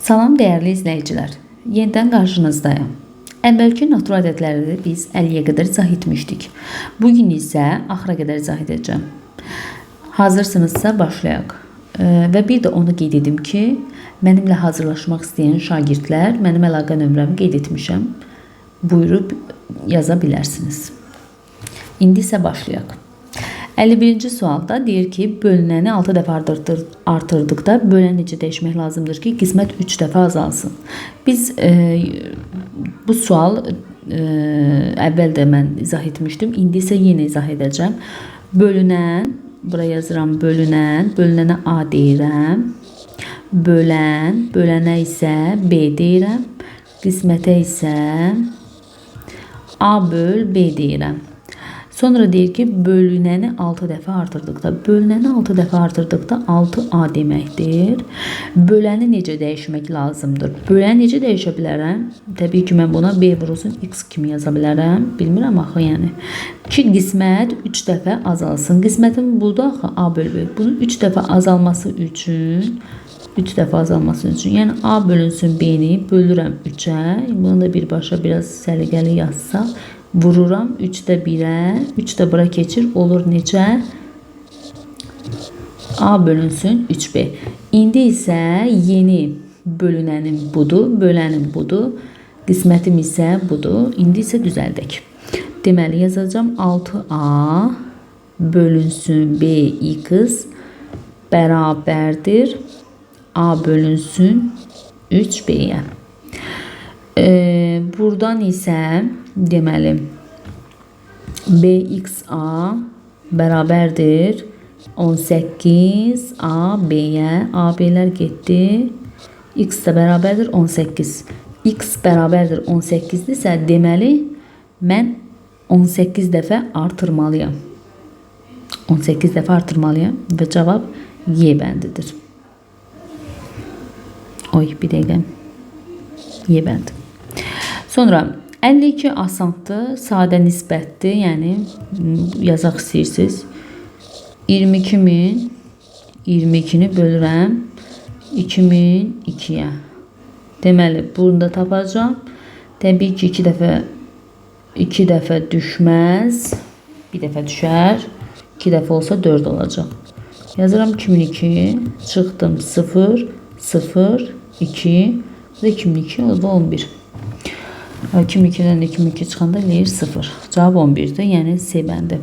Salam dəyərli izləyicilər. Yenidən qarşınızdayam. Əvvəlki natural ədədləri biz 50-yə qədər izah etmişdik. Bugün isə axıra qədər izah edəcəm. Hazırsınızsa başlayaq. Və bir də onu qeyd edim ki, mənimlə hazırlaşmaq istəyən şagirdlər mənim əlaqə nömrəmi qeyd etmişəm. Buyurub yaza bilərsiniz. İndi isə başlayaq. 51-ci sualda deyir ki, bölünəni 6 dəfə artırdıqda bölən necə dəyişmək lazımdır ki, qismət 3 dəfə azalsın. Biz bu sual əvvəl də mən izah etmişdim. İndi isə yenə izah edəcəm. Bölünən, bura yazıram bölünən, bölünənə A deyirəm. Bölən, bölənə isə B deyirəm. Qismətə isə A böl B deyirəm. Sonra deyir ki, bölünəni 6 dəfə artırdıqda, bölünəni 6 dəfə artırdıqda 6A deməkdir. Böləni necə dəyişmək lazımdır? Böləni necə dəyişə bilərəm? Təbii ki, mən buna B vurulsun X kimi yaza bilərəm. Bilmirəm axı, yəni. Ki, qismət 3 dəfə azalsın. Qismətin budur axı, A böl B. Bunun 3 dəfə azalması üçün, 3 dəfə azalması üçün, yəni A bölünsün B-ni bölürəm 3-ə. Bunu da birbaşa biraz səliqəli yazsaq. Vururam 3-də 1-ə, 3 də bura keçir, olur necə? A bölünsün 3B. İndi isə yeni bölünənim budur, bölənim budur, qismətim isə budur. İndi isə düzəldək. Deməli, yazacağam 6A bölünsün BX bərabərdir A bölünsün 3B-yə. Buradan isə deməli BXA bərabərdir 18 AB-yə. AB-lər getdi. X də bərabərdir 18. X bərabərdir 18-dirsə, deməli mən 18 dəfə artırmalıyam. 18 dəfə artırmalıyam və cavab Y bəndidir. Oy, bir dəqiqə. Y bəndi. Sonra 52 asandır, sadə nisbətdir, yəni yazaq istəyirsiniz. 22.000 22-ni bölürəm 2002-yə. Deməli, bunu da tapacağam. Təbii ki, 2 dəfə düşməz. Bir dəfə düşər. 2 dəfə olsa 4 olacaq. Yazıram 2002, çıxdım 0, 0, 2, bu da 2002, o da 11. 2002-dən də 2002 çıxanda eləyir 0. Cavab 11-dir, yəni C bəndi.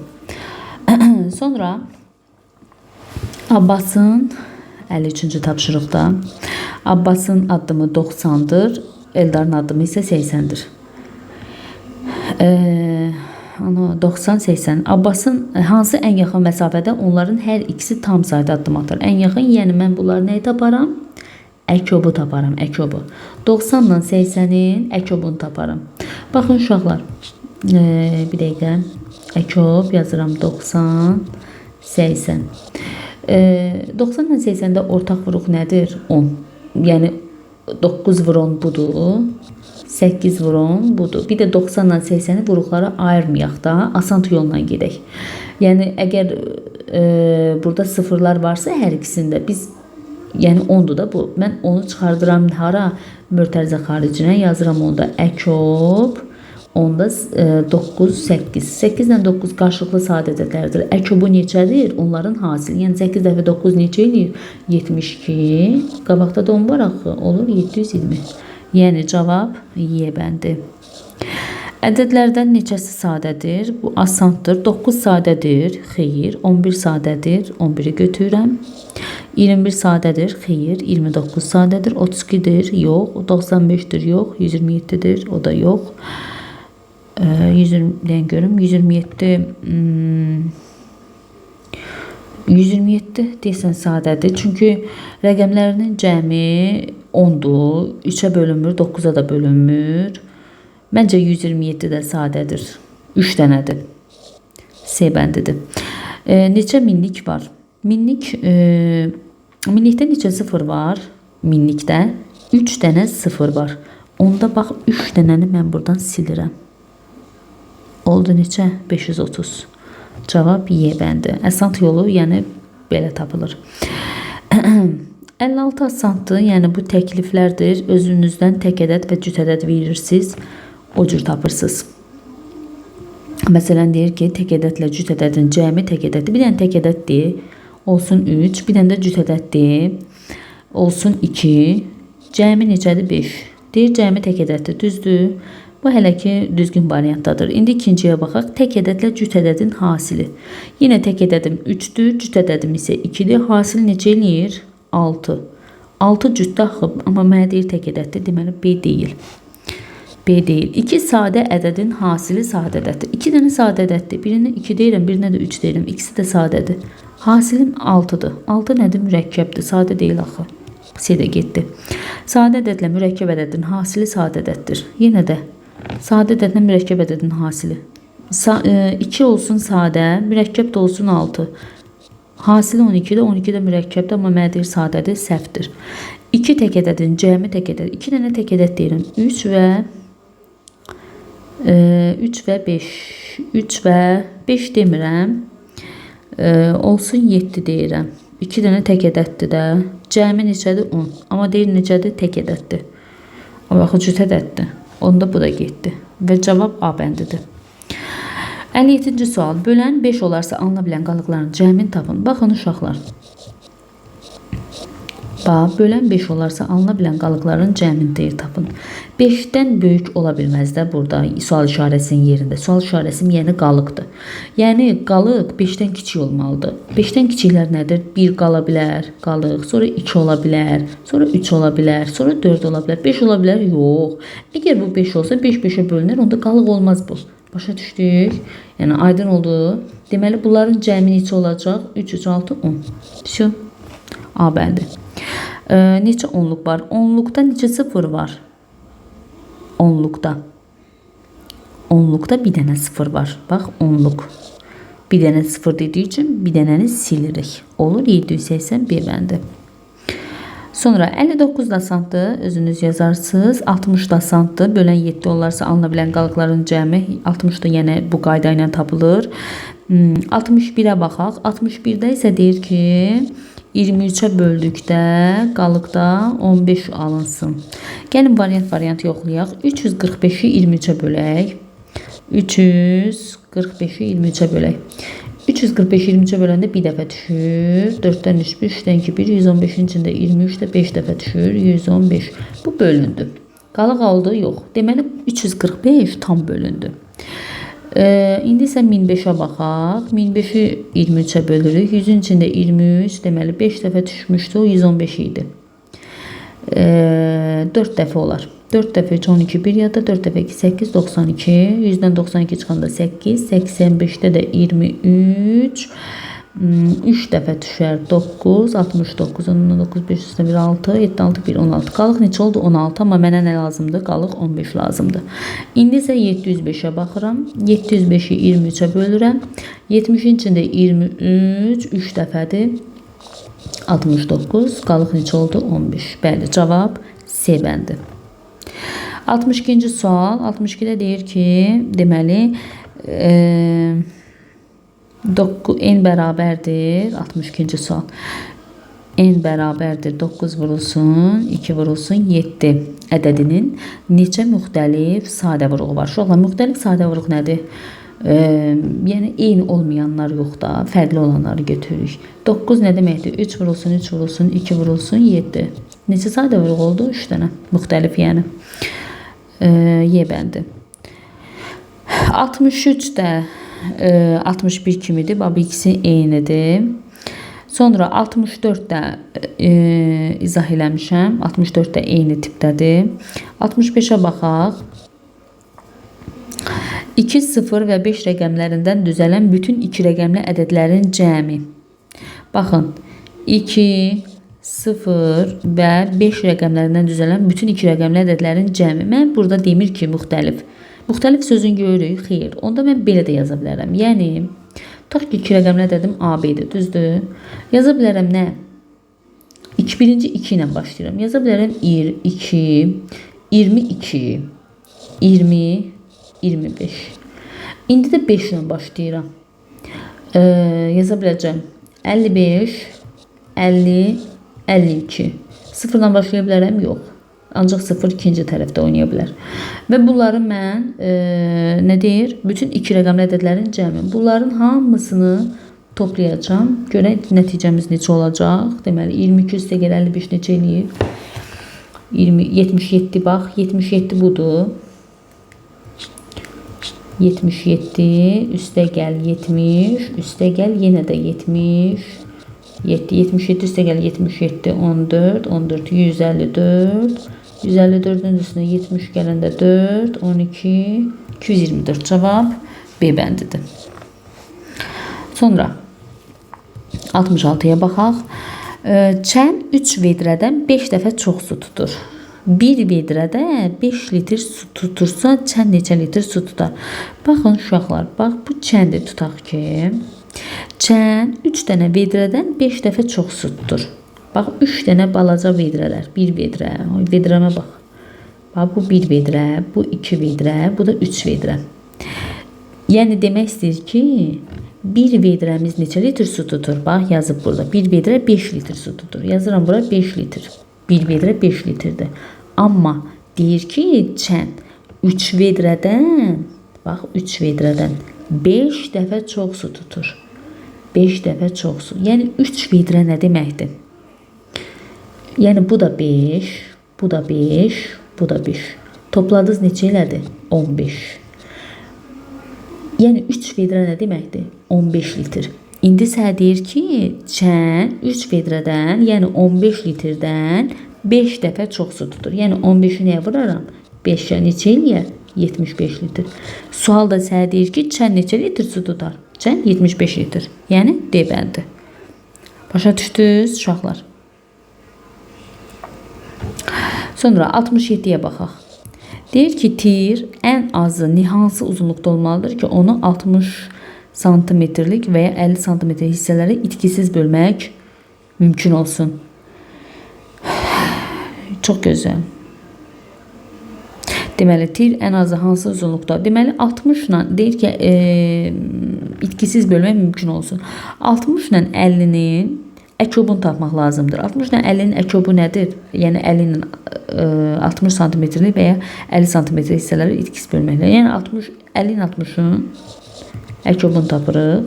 Sonra Abbasın 53-cü tapşırıqda Abbasın addımı 90-dır, Eldarın addımı isə 80-dir. 90-80. Abbasın hansı ən yaxın məsafədə onların hər ikisi tam sayda addım atar? Ən yaxın, yəni mən bunları nəyi taparam? Əkobu taparam, əkobu. 90 ilə 80-in əkobunu taparam. Baxın uşaqlar, bir dəqiqə. Əkob yazıram 90, 80. 90 ilə 80-də ortaq vuruq nədir? 10. Yəni 9 vur 10 budur. 8 vur 10 budur. Bir də 90 ilə 80-i vuruqlara ayırmayaq da, asan yolla gedək. Yəni əgər burada sıfırlar varsa hər ikisində biz, yəni 10-dur da bu. Mən onu çıxardıram hara? Mötərizə xaricinə yazıram onda əkob. Onda 9, 8. 8 ilə 9 qarşılıqlı sadə ədədlərdir. Əkobu neçədir? Onların hasili. Yəni 8 dəfə 9 neçə eləyir? 72. Qabaqda da 10 var axı. Olur 720. Yəni cavab Y bəndi. Ədədlərdən neçəsi sadədir? Bu asandır. 9 sadədir. Xeyr. 11 sadədir. 11-i götürürəm. 21 sadədir. Xeyr. 29 sadədir. 32-dir. Yox. 95-dir. Yox. 127-dir. O da yox. 120 deyən görüm. 127 127 deyəsən sadədir. Çünki rəqəmlərinin cəmi 10-dur. 3-ə bölünmür, 9-a da bölünmür. Məncə 127 də sadədir. 3 dənədir. C bəndidir. Neçə minlik var? Minlik, minlikdə neçə sıfır var? Minlikdə 3 dənə sıfır var. Onda bax 3 dənəni mən buradan silirəm. Oldu neçə? 530. Cavab Y bəndi. Əsant yolu, yəni belə tapılır. 56 asandır, yəni bu təkliflərdir. Özünüzdən tək ədəd və cüt ədəd verirsiniz, o cür tapırsınız. Məsələn, deyir ki, tək ədədlə cüt ədədin cəmi tək ədəddir. Bir dənə tək ədəddir, olsun 3, bir dənə də cüt ədəddir, olsun 2, cəmi neçədir? 5. Deyir, cəmi tək ədəddir, düzdür? Bu hələ ki düzgün variantdadır. İndi ikinciyə baxaq. Tək ədədlə cüt ədədin hasili. Yenə tək ədədim 3-dür, cüt ədədim isə 2-dir. Hasil neçə eləyir? 6. 6 cütdə axı, amma mənə deyir tək ədəddir. Deməli B deyil. B deyil. 2 sadə ədədin hasili sadə ədəddir. 2 dənə sadə ədəddir. Birinə 2 deyirəm, birinə də 3 deyirəm. İkisi də sadədir. Hasilim 6-dır. 6 nədir? Mürəkkəbdir. Sadə deyil axı. C də getdi. Sadə ədədlə mürəkkəb ədədin hasili sadə ədəddir. Yenə də sadə ədədlə mürəkkəb ədədin hasili. 2 olsun sadə, mürəkkəb də olsun 6. Hasili 12-dir, 12 də mürəkkəbdir, amma mənə deyir sadədir, səhvdir. 2 tək ədədin cəmi tək ədəd. 2 dənə tək ədəd deyirəm. 3 və 3 və 5. 3 və 5 demirəm. Olsun 7 deyirəm. 2 dənə tək ədəddir də. Cəmi neçədir? 10. Amma deyir neçədir? Tək ədəddir. Amma axı cüt ədəddir. Onda bu da getdi. Və cavab A bəndidir. 57-ci sual. Bölən 5 olarsa alına bilən qalıqların cəmini tapın. Baxın uşaqlar. Bax, bölən 5 olarsa alına bilən qalıqların cəmini deyir tapın. 5-dən böyük ola bilməz də burada sual işarəsinin yerində. Sual işarəsi yəni qalıqdır. Yəni qalıq 5-dən kiçik olmalıdır. 5-dən kiçiklər nədir? 1 qala bilər, qalıq, sonra 2 ola bilər, sonra 3 ola bilər, sonra 4 ola bilər, 5 ola bilər, yox. Əgər bu 5 olsa 5 5-ə bölünər, onda qalıq olmaz bu. Başa düşdük? Yəni aydın oldu. Deməli bunların cəmi neçə olacaq? 3, 3, 6, 10. Vəsə. A bəndi. Neçə onluq var? Onluqda neçə sıfır var? Onluqda. Onluqda bir dənə sıfır var. Bax, onluq. Bir dənə sıfır dediyi üçün bir dənəni silirik. Olur 780 B bəndi. Sonra 59 da asandır, özünüz yazarsınız. 60 da asandır, bölən 7 olarsa alına bilən qalıqların cəmi 60 da yəni bu qayda ilə tapılır. 61-ə baxaq. 61-də isə deyir ki, 23-ə böldükdə qalıqda 15 alınsın. Gəlin variant yoxlayaq. 345-i 23-ə bölək. 345-i 23-ə bölək. 345-i 23-ə böləndə bir dəfə düşür. 4-dən 3, 1, 3-dən 2, 1, 115-in içində 23 də 5 dəfə düşür. 115. Bu bölündü. Qalıq aldı? Yox. Deməli 345 tam bölündü. İndi isə 1005-ə baxaq. 1005-i 23-ə bölürük. 100-ün içində 23, deməli 5 dəfə düşmüşdü, o 115 idi. 4 dəfə olar. 4 dəfə 3, 12, 1 ya da 4 dəfə 2, 8, 92. 100-dən 92 çıxanda 8, 85-də də 23, 3 dəfə düşər 9, 69, 19, 5 üstə 1, 6, 7, 6, 1, 16. Qalıq neçə oldu? 16, amma mənə nə lazımdır? Qalıq 15 lazımdır. İndi isə 705-ə baxıram. 705-i 23-ə bölürəm. 70-in içində 23, 3 dəfədir. 69, qalıq neçə oldu? 15. Bəli, cavab C bəndi. 62-ci sual. 62-də deyir ki, deməli, n bərabərdir. 62-ci sual. N bərabərdir 9 vurulsun, 2 vurulsun 7 ədədinin neçə müxtəlif sadə vuruğu var? Uşaqlar, müxtəlif sadə vuruq nədir? Yəni eyni olmayanlar yox da, fərqli olanları götürürük. 9 nə deməkdir? 3 vurulsun, 3 vurulsun, 2 vurulsun, 7. Neçə sadə vuruq oldu? 3 dənə. Müxtəlif yəni. Y bəndi. 63 də 61 kimidir. Bax, bu ikisi eynidir. Sonra 64 də izah eləmişəm. 64 də eyni tipdədir. 65-ə baxaq. 2, 0 və 5 rəqəmlərindən düzələn bütün 2 rəqəmli ədədlərin cəmi. Baxın, 2, 0 və 5 rəqəmlərindən düzələn bütün 2 rəqəmli ədədlərin cəmi. Mən burada demir ki, müxtəlif. Müxtəlif sözün görürük, xeyr. Onda mən belə də yaza bilərəm. Yəni, tutaq ki, 2 rəqəmli ədədim AB-dir, düzdür? Yaza bilərəm nə? 2, birinci 2 ilə başlayıram. Yaza bilərəm 2, 22, 20, 25. İndi də 5 ilə başlayıram. Yaza biləcəm 55, 56. 52. Sıfırdan başlaya bilərəm? Yox. Ancaq 0 ikinci tərəfdə oynaya bilər. Və bunları mən nə deyir? Bütün iki rəqəmli ədədlərin cəmi. Bunların hamısını toplayacağam. Görək nəticəmiz necə olacaq. Deməli 22 üstə gəl 55 neçə eləyir? 20, 77 bax. 77 budur. 77 üstə gəl 70, üstə gəl yenə də 77, 77 üstə gəl 77, 14, 14, 154, 154-ün üstünə 70 gələndə 4, 12, 224 cavab B bəndidir. Sonra 66-ya baxaq. Çən 3 vedrədən 5 dəfə çox su tutur. Bir vedrədə 5 litr su tutursa, çən neçə litr su tutar? Baxın uşaqlar, bax bu çəndir tutaq ki. Çən 3 dənə vedrədən 5 dəfə çox su tutur. Bax 3 dənə balaca vedrələr, bir vedrə. Oy, vedrəmə bax. Bax bu bir vedrə, bu 2 vedrə, bu da 3 vedrə. Yəni demək istəyir ki, bir vedrəmiz neçə litr su tutur? Bax yazıb burada. Bir vedrə 5 litr su tutur. Yazıram bura 5 litr. Bir vedrə 5 litrdir. Amma deyir ki, çən 3 vedrədən, bax 3 vedrədən 5 dəfə çox su tutur. 5 dəfə çox su. Yəni 3 vedrə nə deməkdir? Yəni bu da 5, bu da 5, bu da 5. Topladınız neçə elədi? 15. Yəni 3 vedrə nə deməkdir? 15 litr. İndi sənə deyir ki, çən 3 vedrədən, yəni 15 litrdən 5 dəfə çox su tutur. Yəni 15-i nəyə vuraram? 5-ə neçə eləyər? 75 litr. Sual da sənə deyir ki, çən neçə litr su tutar? Çən 75 litr. Yəni D bəndi. Başa düşdünüz uşaqlar? Sonra 67-yə baxaq. Deyir ki, tir ən azı hansı uzunluqda olmalıdır ki, onu 60 santimetrlik və ya 50 santimetr hissələrə itkisiz bölmək mümkün olsun. Çox gözəl. Deməli, tir ən azı hansı uzunluqda? Deməli, 60 ilə deyir ki, itkisiz bölmək mümkün olsun. 60 ilə 50-nin əkobunu tapmaq lazımdır. 60 ilə 50-nin əkobu nədir? Yəni 50 ilə 60 santimetrlik və ya 50 santimetr hissələri itkisiz bölməklə. Yəni 50 ilə 60-ın əkobunu tapırıq.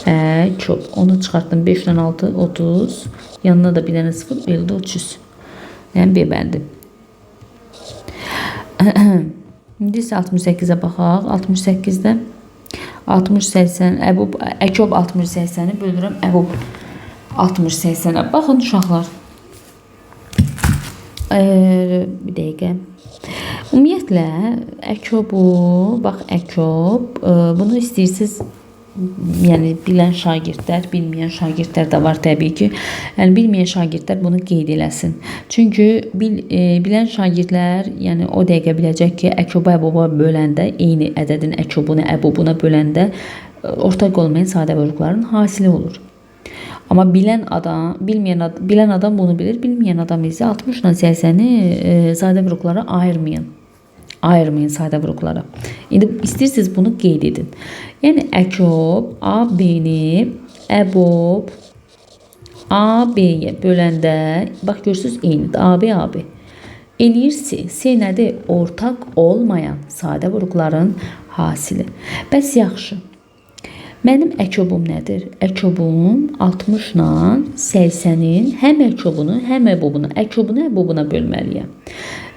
Əkob. Onu çıxartdım. 5 ilə 6, 30. Yanına da bir dənə 0, elə də 300. Yəni B bəndi. İndi isə 68-ə baxaq. 68-də 60-80, əbob, əkob 60-80-i bölürəm əbob 60-80-ə. Baxın uşaqlar. Bir dəqiqə. Ümumiyyətlə, əkobu, bax əkob, bunu istəyirsiniz, yəni bilən şagirdlər, bilməyən şagirdlər də var təbii ki. Yəni bilməyən şagirdlər bunu qeyd eləsin. Çünki bilən şagirdlər, yəni o dəqiqə biləcək ki, əkoba əboba böləndə, eyni ədədin əkobunu əbobuna böləndə ortaq olmayan sadə vuruqların hasili olur. Amma bilən adam, bilən adam bunu bilir, bilməyən adam isə 60 ilə 80-i sadə vuruqlara ayırmayın. Ayırmayın sadə vuruqlara. İndi istəyirsiniz bunu qeyd edin. Yəni əkob AB-ni əbob AB-yə böləndə, bax görürsünüz eynidir. AB AB. Eləyir C. C nədir? Ortaq olmayan sadə vuruqların hasili. Bəs yaxşı. Mənim əkobum nədir? Əkobum 60 ilə 80-in həm əkobunu, həm əbobunu, əkobunu əbobuna bölməliyəm.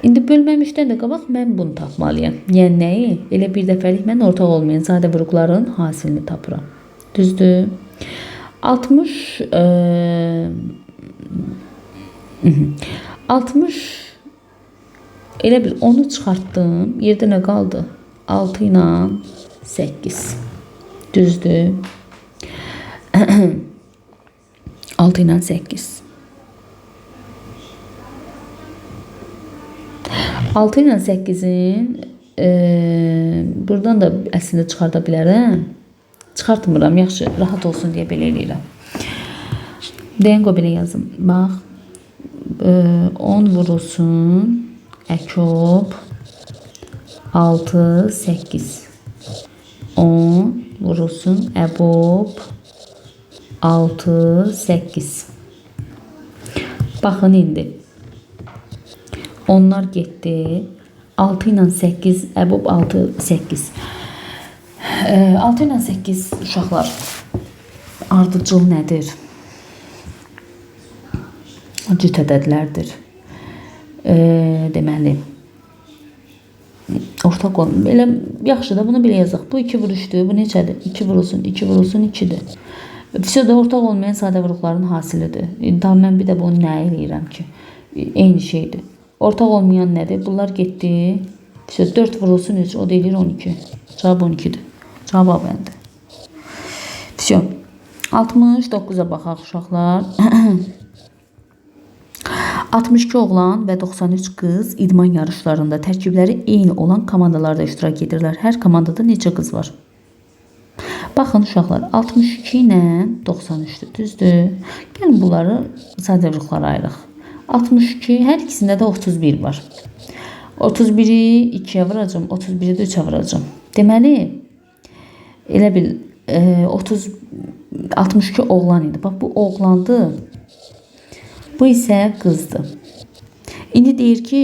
İndi bölməmişdən də qabaq mən bunu tapmalıyam. Yəni nəyi? Elə bir dəfəlik mən ortaq olmayan sadə vuruqların hasilini tapıram. Düzdür? 60 elə bir onu çıxartdım. Yerdə nə qaldı? 6 ilə 8. Düzdür? 6 ilə 8. 6 ilə 8-in buradan da əslində çıxarda bilərəm. Çıxartmıram, yaxşı, rahat olsun deyə belə eləyirəm. Deyən qoy belə yazım. Bax, 10 vurulsun, əkob, 6, 8. 10 vurulsun, əbob, 6, 8. Baxın indi. Onlar getdi. 6 ilə 8, əbob 6, 8. 6 ilə 8 uşaqlar. Ardıcıl nədir? Cüt ədədlərdir. Deməli, ortaq olun. Elə yaxşı da bunu belə yazaq. Bu 2 vur 3-dür. Bu neçədir? 2 vurulsun, 2 vurulsun, 2-dir. Vəsə də ortaq olmayan sadə vuruqların hasilidir. Daha mən bir də bunu nə eləyirəm ki? Eyni şeydir. Ortaq olmayan nədir? Bunlar getdi. Vəsə 4 vurulsun 3, o da eləyir 12. Cavab 12-dir. Cavab A bəndi. Vəsə 69-a baxaq uşaqlar. 62 oğlan və 93 qız idman yarışlarında tərkibləri eyni olan komandalarda iştirak edirlər. Hər komandada neçə qız var? Baxın uşaqlar, 62 ilə 93-dür, düzdür? Gəlin bunları sadə vuruqlara ayıraq. 62, hər ikisində də 31 var. 31-i 2-yə vuracağam, 31-i də 3-ə vuracağam. Deməli, elə bil 62 oğlan idi. Bax, bu oğlandı. Bu isə qızdır. İndi deyir ki,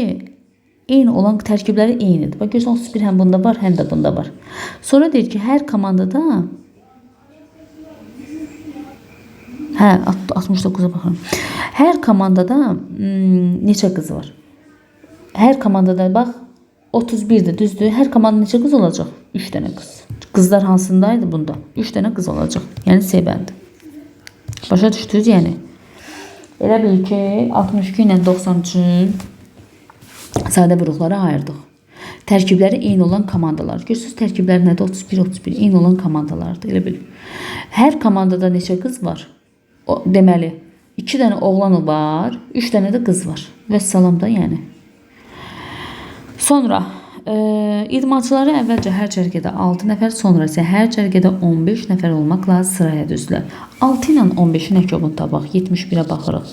eyni olan tərkibləri eynidir. Bax, görürsən, 31 həm bunda var, həm də bunda var. Sonra deyir ki, hər komandada hə, 69-a baxıram. Hər komandada neçə qız var? Hər komandada bax 31-dir, düzdür? Hər komandada neçə qız olacaq? 3 dənə qız. Qızlar hansındaydı bunda? 3 dənə qız olacaq. Yəni C bəndi. Başa düşdünüz yəni? Elə bil ki, 62 ilə 93-ün sadə vuruqlara ayırdıq. Tərkibləri eyni olan komandalar. Görürsünüz, tərkibləri nədir? 31, 31 eyni olan komandalardır. Elə bil. Hər komandada neçə qız var? O, deməli, 2 dənə oğlan var, 3 dənə də qız var. Vəssalam da yəni. Sonra idmançıları əvvəlcə hər cərgədə 6 nəfər, sonra isə hər cərgədə 15 nəfər olmaqla sıraya düzdülər. 6 ilə 15-in əkobunu tapaq. 71-ə baxırıq.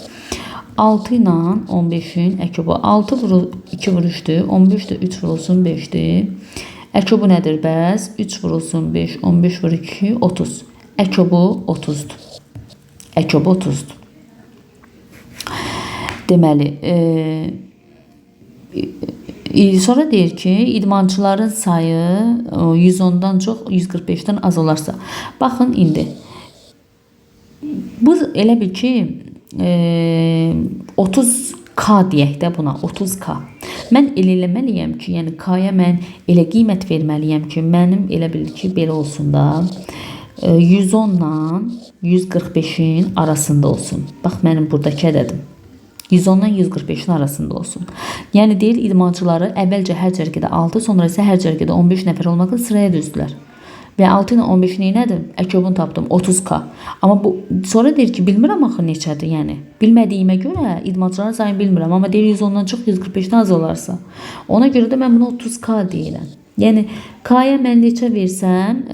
6 ilə 15-in əkobu. 6 vurul 2 vur 3-dür. 15 də 3 vurulsun 5-dir. Əkobu nədir bəs? 3 vurulsun 5, 15 vur 2, 30. Əkobu 30-dur. Əkobu 30-dur. Deməli, sonra deyir ki, idmançıların sayı 110-dan çox, 145-dən az olarsa. Baxın indi. Bu elə bil ki, 30K deyək də buna, 30K. Mən elə eləməliyəm ki, yəni K-ya mən elə qiymət verməliyəm ki, mənim elə bil ki, belə olsun da 110 ilə 145-in arasında olsun. Bax, mənim buradakı ədədim. 110-dan 145-in arasında olsun. Yəni deyir, idmançıları əvvəlcə hər cərgədə 6, sonra isə hər cərgədə 15 nəfər olmaqla sıraya düzdülər. Və 6 ilə 15 neynədim? Əkobunu tapdım, 30K. Amma bu sonra deyir ki, bilmirəm axı neçədir, yəni. Bilmədiyimə görə idmançıların sayını bilmirəm, amma deyir 110-dan çox 145-dən az olarsa. Ona görə də mən buna 30K deyirəm. Yəni K-ya mən neçə versəm,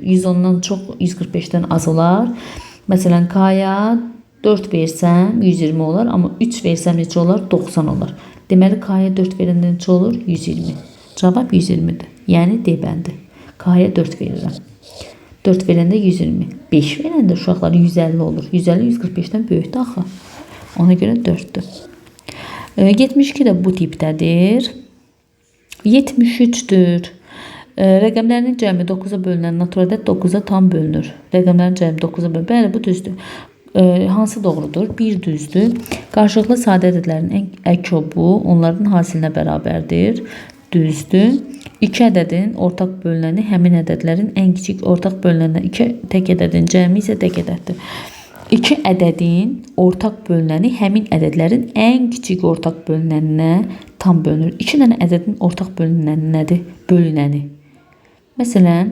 110-dan çox 145-dən az olar. Məsələn, K-ya 4 versəm 120 olar, amma 3 versəm neçə olar? 90 olar. Deməli, K-ya 4 verəndə neçə olur? 120. Cavab 120-dir. Yəni D bəndi. K-ya 4 verirəm. 4 verəndə 120. 5 verəndə uşaqlar 150 olur. 150 145-dən böyükdür axı. Ona görə 4-dür. 72 də bu tipdədir. 73-dür. Rəqəmlərinin cəmi 9-a bölünən natural ədəd 9-a tam bölünür. Rəqəmlərin cəmi 9-a bölünür. Bəli, bu düzdür. Hansı doğrudur? 1 düzdür. Qarşılıqlı sadə ədədlərin əkobu onların hasilinə bərabərdir. Düzdür. 2 ədədin ortaq bölünəni həmin ədədlərin ən kiçik ortaq bölünəninə 2 tək ədədin cəmi isə tək ədəddir. 2 ədədin ortaq bölünəni həmin ədədlərin ən kiçik ortaq bölünəninə tam bölünür. 2 dənə ədədin ortaq bölünəni nədir? Bölünəni. Məsələn,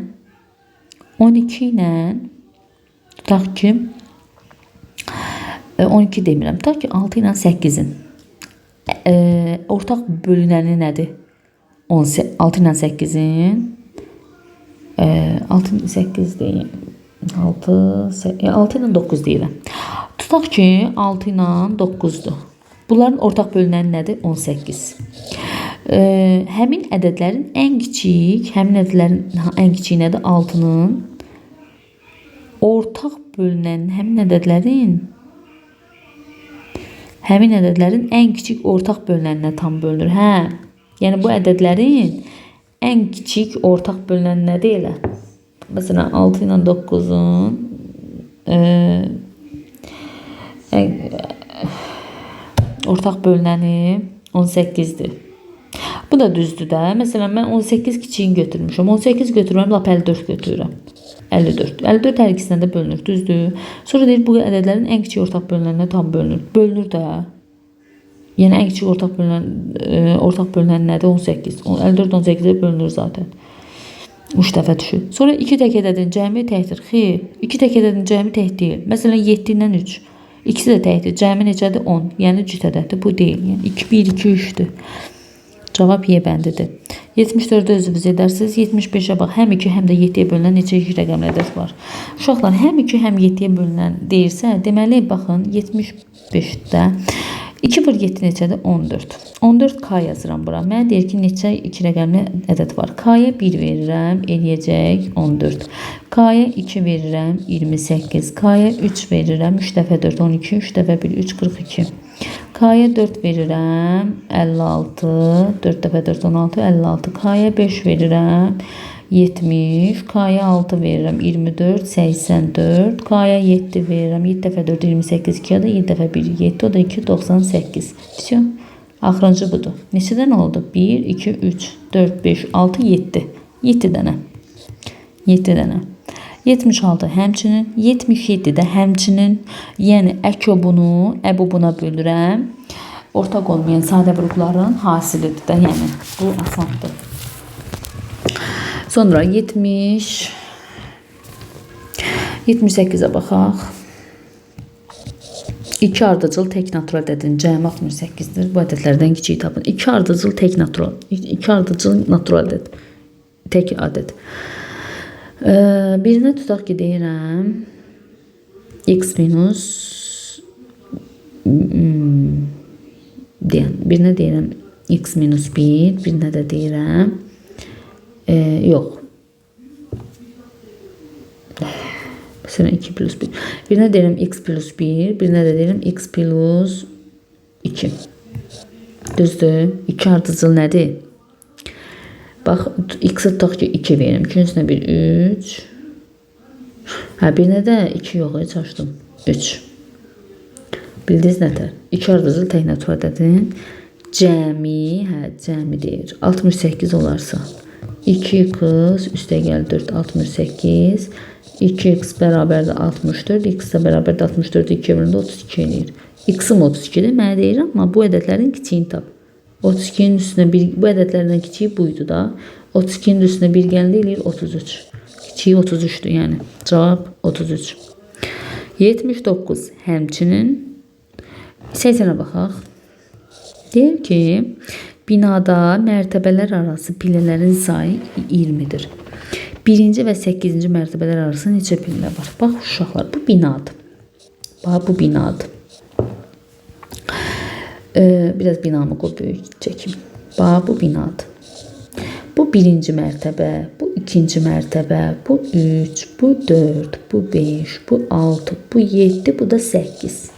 12 ilə tutaq ki, 12 demirəm. Tutaq ki, 6 ilə 8-in ortaq bölünəni nədir? 6 ilə 8-in 6 ilə 8 deyim. 6 ilə 9 deyirəm. Tutaq ki, 6 ilə 9-dur. Bunların ortaq bölünəni nədir? 18. Həmin ədədlərin ən kiçik, həmin ədədlərin ən kiçiyi nədir? 6-nın ortaq bölünənin həmin ədədlərin Həmin ədədlərin ən kiçik ortaq bölünəninə tam bölünür. Hə, yəni bu ədədlərin ən kiçik ortaq bölünəni nədir elə? Məsələn, 6 ilə 9-un ortaq bölünəni 18-dir. Bu da düzdür də. Məsələn, mən 18 kiçiyini götürmüşəm. 18 götürürəm, lap 54 götürürəm. 54. 54 hər ikisindən də bölünür, düzdür. Sonra deyir, bu ədədlərin ən kiçik ortaq bölünəninə tam bölünür. Bölünür də. Yəni ən kiçik ortaq bölünən ortaq bölünən nədir? 18. 54 18-ə bölünür zaten. 3 dəfə düşür. Sonra 2 tək ədədin cəmi təkdir. Xeyr, 2 tək ədədin cəmi tək deyil. Məsələn, 7 ilə 3. İkisi də təkdir. Cəmi neçədir? 10. Yəni cüt ədəddir. Bu deyil. Yəni 2, 1, 2, 3-dür. Cavab Y bəndidir. 74-də özünüz edərsiniz. 75-ə bax. Həm 2, həm də 7-yə bölünən neçə iki rəqəmli ədəd var? Uşaqlar, həm 2, həm 7-yə bölünən deyirsə, deməli, baxın, 75-də 2 vur 7 neçədir? 14. 14 K yazıram bura. Mənə deyir ki, neçə iki rəqəmli ədəd var? K-ya 1 verirəm, eləyəcək 14. K-ya 2 verirəm, 28. K-ya 3 verirəm, 3 dəfə 4, 12, 3 dəfə 1, 3, 42. K-ya 4 verirəm, 56, 4 dəfə 4, 16, 56. K-ya 5 verirəm, 70. K-ya 6 verirəm, 24, 84. K-ya 7 verirəm, 7 dəfə 4, 28, 2 ya da 7 dəfə 1, 7, o da 2, 98. Vəsə. Axırıncı budur. Neçə dənə oldu? 1, 2, 3, 4, 5, 6, 7. 7 dənə. 7 dənə. 76 həmçinin, 77 də həmçinin, yəni əko bunu, əbu buna bölürəm. Ortaq olmayan sadə qrupların hasilidir də, yəni bu asandır. Sonra 78-ə baxaq. 2 ardıcıl tək natural ədədin cəmi 68-dir. Bu ədədlərdən kiçiyi tapın. 2 ardıcıl tək natural, 2 ardıcıl natural ədəd. Tək ədəd. Birinə tutaq ki, deyirəm x minus deyən, birinə deyirəm x minus 1, birinə də deyirəm yox. Məsələn 2 plus 1. Birinə deyirəm x plus 1, birinə də deyirəm x plus 2. Düzdür? 2 ardıcıl nədir? Bax, x-ə tutaq ki, 2 verirəm. 2-nin üstünə 1, 3. Hə, birinə də 2 yox, heç açdım. 3. Bildiniz nətər? 2 ardıcıl tək natural ədədin cəmi, hə, cəmi deyir. 68 olarsa 2x üstə gəl 4, 68. 2x bərabərdir 64, x də bərabərdir 64, 2 bölündə 32 eləyir. X-im 32-dir, mənə deyir, amma bu ədədlərin kiçiyini tap. 32-nin üstünə bir, bu ədədlərdən kiçiyi buydu da. 32-nin üstünə 1 gələndə eləyir 33. Kiçiyi 33-dür, yəni. Cavab 33. 79 həmçinin 80-ə baxaq. Deyir ki, binada mərtəbələr arası pillələrin sayı 20-dir. 1-ci və 8-ci mərtəbələr arası neçə pillə var? Bax, uşaqlar, bu binadır. Bax, bu binadır. Biraz binamı qoy böyük çəkim. Bax, bu binadır. Bu birinci mərtəbə, bu ikinci mərtəbə, bu 3, bu 4, bu 5, bu 6, bu 7, bu da 8.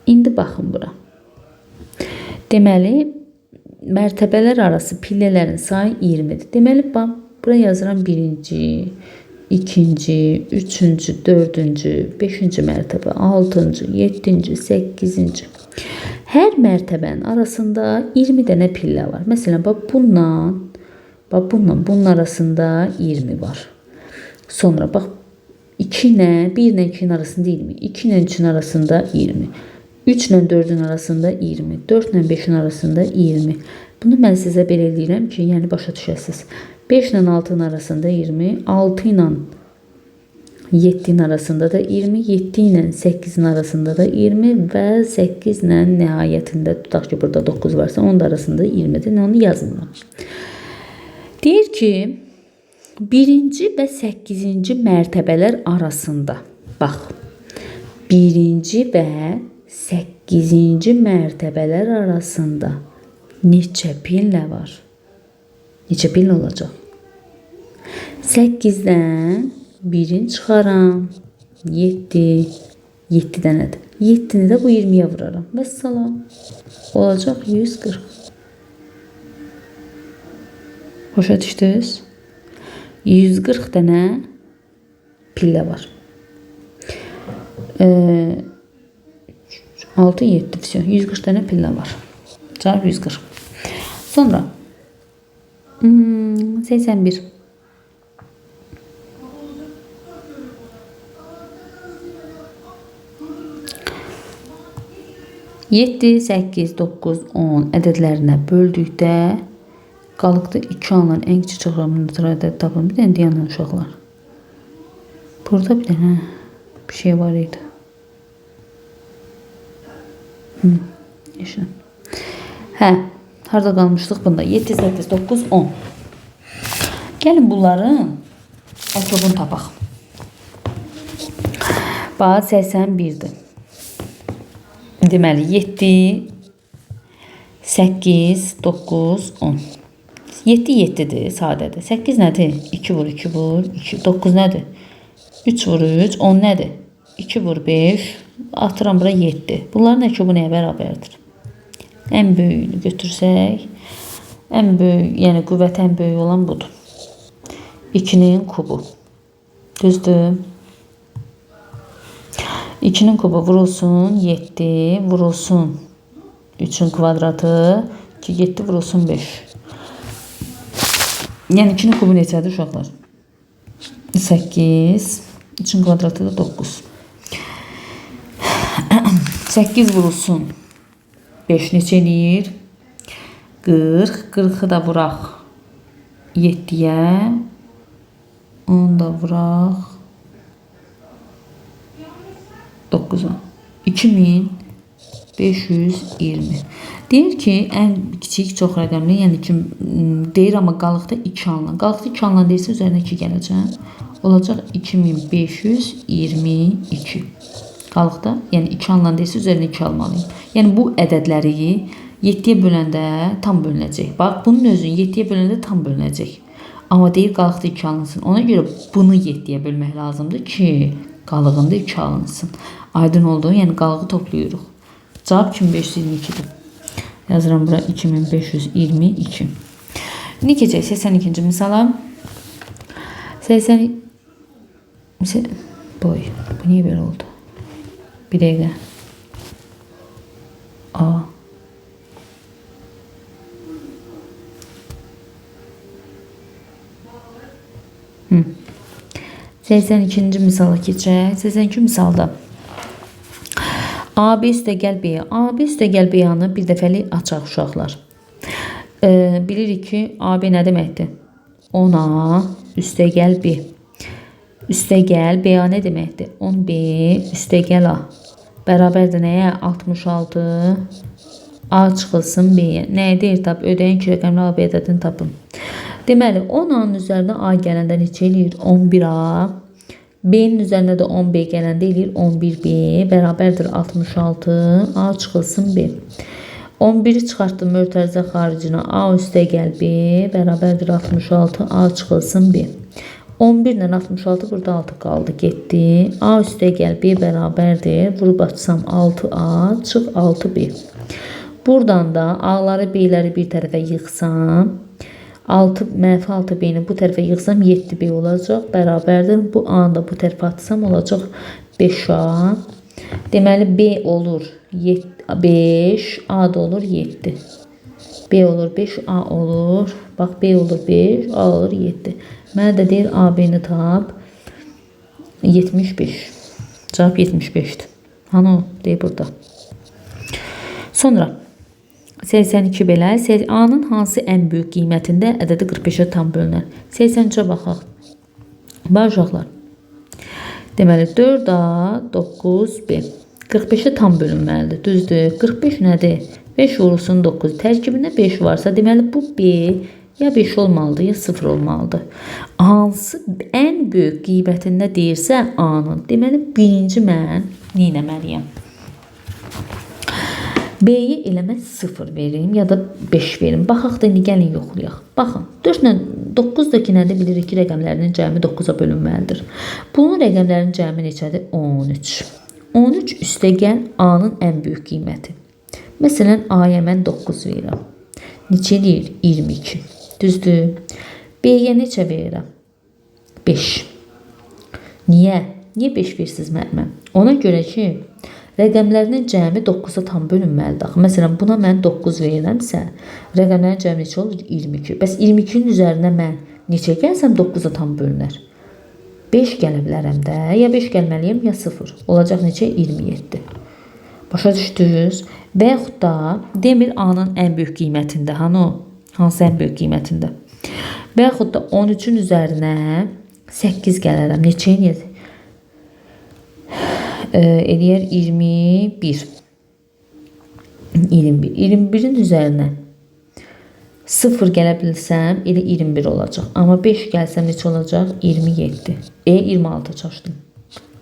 İndi baxın bura. Deməli, mərtəbələr arası pillələrin sayı 20-dir. Deməli, bax, bura yazıram birinci, ikinci, üçüncü, dördüncü, beşinci mərtəbə, altıncı, yeddinci, səkkizinci. Hər mərtəbənin arasında 20 dənə pillə var. Məsələn, bax bununla, bunun arasında 20 var. Sonra bax 2 ilə 1 ilə 2-nin arasında 20, 2 ilə 3-ün arasında 20, 3 ilə 4-ün arasında 20, 4 ilə 5-in arasında 20. Bunu mən sizə belə eləyirəm ki, yəni başa düşəsiniz. 5 ilə 6-nın arasında 20, 6 ilə 7-nin arasında da 20, 7 ilə 8-in arasında da 20 və 8 ilə nəhayətində tutaq ki, burada 9 varsa, onun da arasında 20-dir. Onu yazmıram. Deyir ki, 1-ci və 8-ci mərtəbələr arasında, bax, 1-ci və 8-ci mərtəbələr arasında neçə pillə var? Neçə pillə olacaq? 8-dən 1-in çıxaram. 7. 7 dənədir. 7-ni də bu 20-yə vuraram. Vəssalam. Olacaq 140. Başa düşdünüz? 140 dənə pillə var. 6, 7, vəsio. 140 dənə pillə var. Cavab 140. Sonra 81. 7, 8, 9, 10 ədədlərinə böldükdə qalıqda 2 alınan ən kiçik çox rəqəmli natural ədəd tapın. Bir dənə dayanın uşaqlar. Burada bir dənə bir şey var idi. Yaşa. Hə, harada qalmışdıq bunda? 7, 8, 9, 10. Gəlin bunların əkobunu tapaq. Bax, 81-dir. Deməli, 7, 8, 9, 10. 7, 7-dir, sadədir. 8 nədir? 2 vur, 2 vur, 2. 9 nədir? 3 vur, 3. 10 nədir? 2 vur, 5. Atıram bura 7. Bunların əkobu nəyə bərabərdir? Ən böyüyünü götürsək, ən böyük, yəni qüvvəti ən böyük olan budur. 2-nin kubu. Düzdür? 2-nin kubu vurulsun 7, vurulsun 3-ün kvadratı, 2, 7 vurulsun 5. Yəni 2-nin kubu neçədir uşaqlar? 8, 3-ün kvadratı da 9. 8 vurulsun 5 neçə eləyir? 40. 40-ı da vuraq 7-yə. Onu da vuraq 9-a. 2520. Deyir ki, ən kiçik çox rəqəmli, yəni ki, deyir amma qalıqda 2 alınan. Qalıqda 2 alınan deyirsə, üzərinə 2 gələcəm. Olacaq 2522. Qalıqda, yəni 2 alınan deyirsə, üzərinə 2 almalıyım. Yəni bu ədədləri 7-yə böləndə tam bölünəcək. Bax, bunun özünü 7-yə böləndə tam bölünəcək. Amma deyir, qalıqda 2 alınsın. Ona görə bunu 7-yə bölmək lazımdır ki, qalığında 2 alınsın. Aydın oldu, yəni qalığı toplayırıq. Cavab 2522-dir. Yazıram bura 2522. İndi keçək 82-ci misala. 80... Boy, bu niyə belə oldu? Bir dəqiqə. A. Hı. 82-ci misala keçək. 82 misalda AB üstəgəl B. AB üstəgəl B-nı bir dəfəlik açaq uşaqlar. Bilirik ki, AB nə deməkdir? 10A üstəgəl B. Üstəgəl BA nə deməkdir? 10B üstəgəl A. Bərabərdir nəyə? 66 A çıxılsın B-yə. Nəyə deyir tap? Ödəyin iki rəqəmli AB ədədini tapın. Deməli, 10A-nın üzərinə A gələndə neçə eləyir? 11A. B-nin üzərinə də 10B gələndə eləyir 11B. Bərabərdir 66 A çıxılsın B. 11-i çıxartdım mötərizə xaricinə. A üstəgəl B bərabərdir 66 A çıxılsın B. 11 ilə 66 burada 6 qaldı, getdi. A üstəgəl B bərabərdir. Vurub açsam 6A çıx 6B. Buradan da A-ları B-ləri bir tərəfə yığsam, 6, mənfi 6B-ni bu tərəfə yığsam 7B olacaq, bərabərdir. Bu A-nı da bu tərəfə atsam olacaq 5A. Deməli, B olur 5, A da olur 7. B olur 5, A olur. Bax, B olur 5, A olur 7. Mənə də deyir A, B-ni tap. 75. Cavab 75-dir. Hanı o? Deyir burada. Sonra 82 belə. A-nın hansı ən böyük qiymətində ədədi 45-ə tam bölünər? 83-ə baxaq. Bax, uşaqlar. Deməli, 4A, 9B. 45-ə tam bölünməlidir. Düzdür. 45 nədir? 5 vurulsun 9. Tərkibində 5 varsa, deməli, bu B ya 5 olmalıdır, ya 0 olmalıdır. Hansı ən böyük qiymətində deyirsə A-nın. Deməli, birinci mən nə etməliyəm? B-yi elə mən 0 verim ya da 5 verim. Baxaq da indi gəlin yoxlayaq. Baxın, 4 ilə 9-dakı nədir? Bilirik ki, rəqəmlərinin cəmi 9-a bölünməlidir. Bunun rəqəmlərinin cəmi neçədir? 13. 13 üstəgəl A-nın ən böyük qiyməti. Məsələn, A-ya mən 9 verirəm. Neçə eləyir? 22. Düzdür? B-yə neçə verirəm? 5. Niyə? Niyə 5 versiniz müəllimə? Ona görə ki, rəqəmlərinin cəmi 9-a tam bölünməlidir axı. Məsələn, buna mən 9 verirəmsə, rəqəmlərin cəmi neçə olur? 22. Bəs 22-nin üzərinə mən neçə gəlsəm 9-a tam bölünər? 5 gələ bilərəm də. Ya 5 gəlməliyəm, ya 0. Olacaq neçə? 27. Başa düşdünüz? Və yaxud da demir A-nın ən böyük qiymətində. Hanı o? Hansı ən böyük qiymətində? Və yaxud da 13-ün üzərinə 8 gələrəm. Neçə eləyər? Eləyər 21. 21. 21-in üzərinə 0 gələ bilsəm, elə 21 olacaq. Amma 5 gəlsəm neçə olacaq? 27. 26 çaşdım.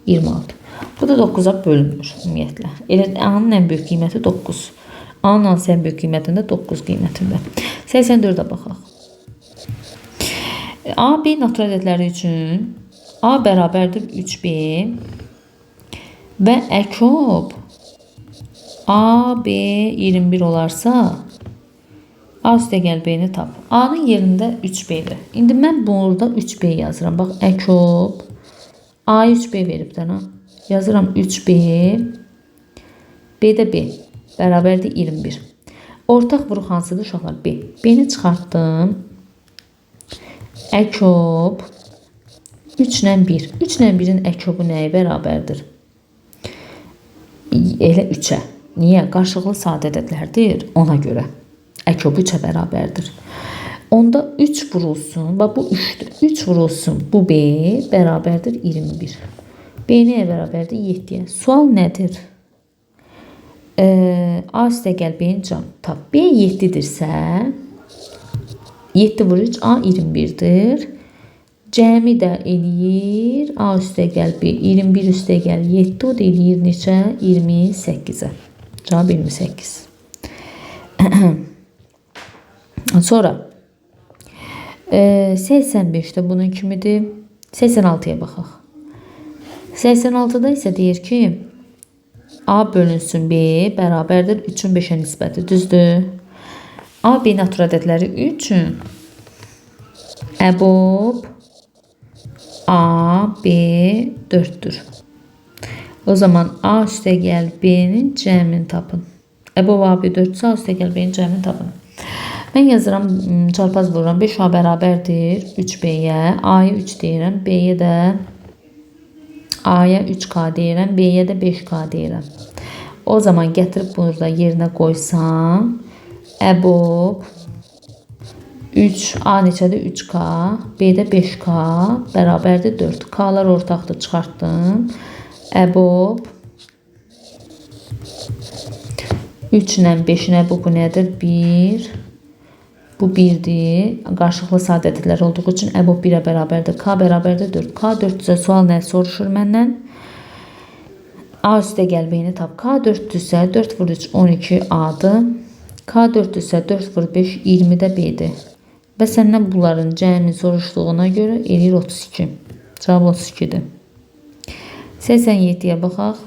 26. Bu da 9-a bölünmür ümumiyyətlə. Elə A-nın ən böyük qiyməti 9. A-nın hansı ən böyük qiymətində? 9 qiymətində. 84-ə baxaq. A, B natural ədədləri üçün A bərabərdir 3B və əkob A, B 21 olarsa A üstəgəl B-ni tap. A-nın yerində 3B-dir. İndi mən burada 3B yazıram. Bax, əkob A-ya 3B veribdən ha. Yazıram 3B, B-də B bərabərdir 21. Ortaq vuruq hansıdır uşaqlar? B. B-ni çıxartdım. Əkob 3 ilə 1. 3 ilə 1-in əkobu nəyə bərabərdir? Elə 3-ə. Niyə? Qarşılıqlı sadə ədədlərdir ona görə. Əkobu 3-ə bərabərdir. Onda 3 vurulsun. Bax, bu 3-dür. 3 vurulsun. Bu B bərabərdir 21. B nəyə bərabərdir? 7-yə. Sual nədir? A üstəgəl B-nin cəmi. Tap. B 7-dirsə, 7 vur 3, A 21-dir. Cəmi də eləyir. A üstəgəl B 21 üstəgəl 7, o da eləyir neçə? 28-ə. Cavab 28. Sonra 85-də bunun kimidir? 86-ya baxaq. 86-da isə deyir ki, A bölünsün B bərabərdir 3-ün 5-ə nisbəti. Düzdür? A, B natural ədədləri üçün əbob A, B 4-dür. O zaman A üstəgəl B-nin cəmini tapın. Əbob A, B 4-dürsə A üstəgəl B-nin cəmini tapın. Mən yazıram, çarpaz vururam. 5A bərabərdir 3B-yə. A-ya 3 deyirəm. B-yə də A-ya 3K deyirəm. B-yə də 5K deyirəm. O zaman gətirib burada yerinə qoysam, əbob 3, A neçədir? 3K, B-də 5K bərabərdir 4. K-lar ortaqdır, çıxartdım. Əbob 3 ilə 5-in əbobu nədir? 1. Bu 1-dir. Qarşılıqlı sadə ədədlər olduğu üçün əbob 1-ə bərabərdir. K bərabərdir 4. K 4-dürsə sual nə soruşur məndən? A üstəgəl B-ni tap. K 4-dürsə 4 vur 3, 12 A-dır. K 4-dürsə 4 vur 5, 20 də B-dir. Və səndən bunların cəmi soruşduğuna görə eləyir 32. Cavab 32-dir. 87-yə baxaq.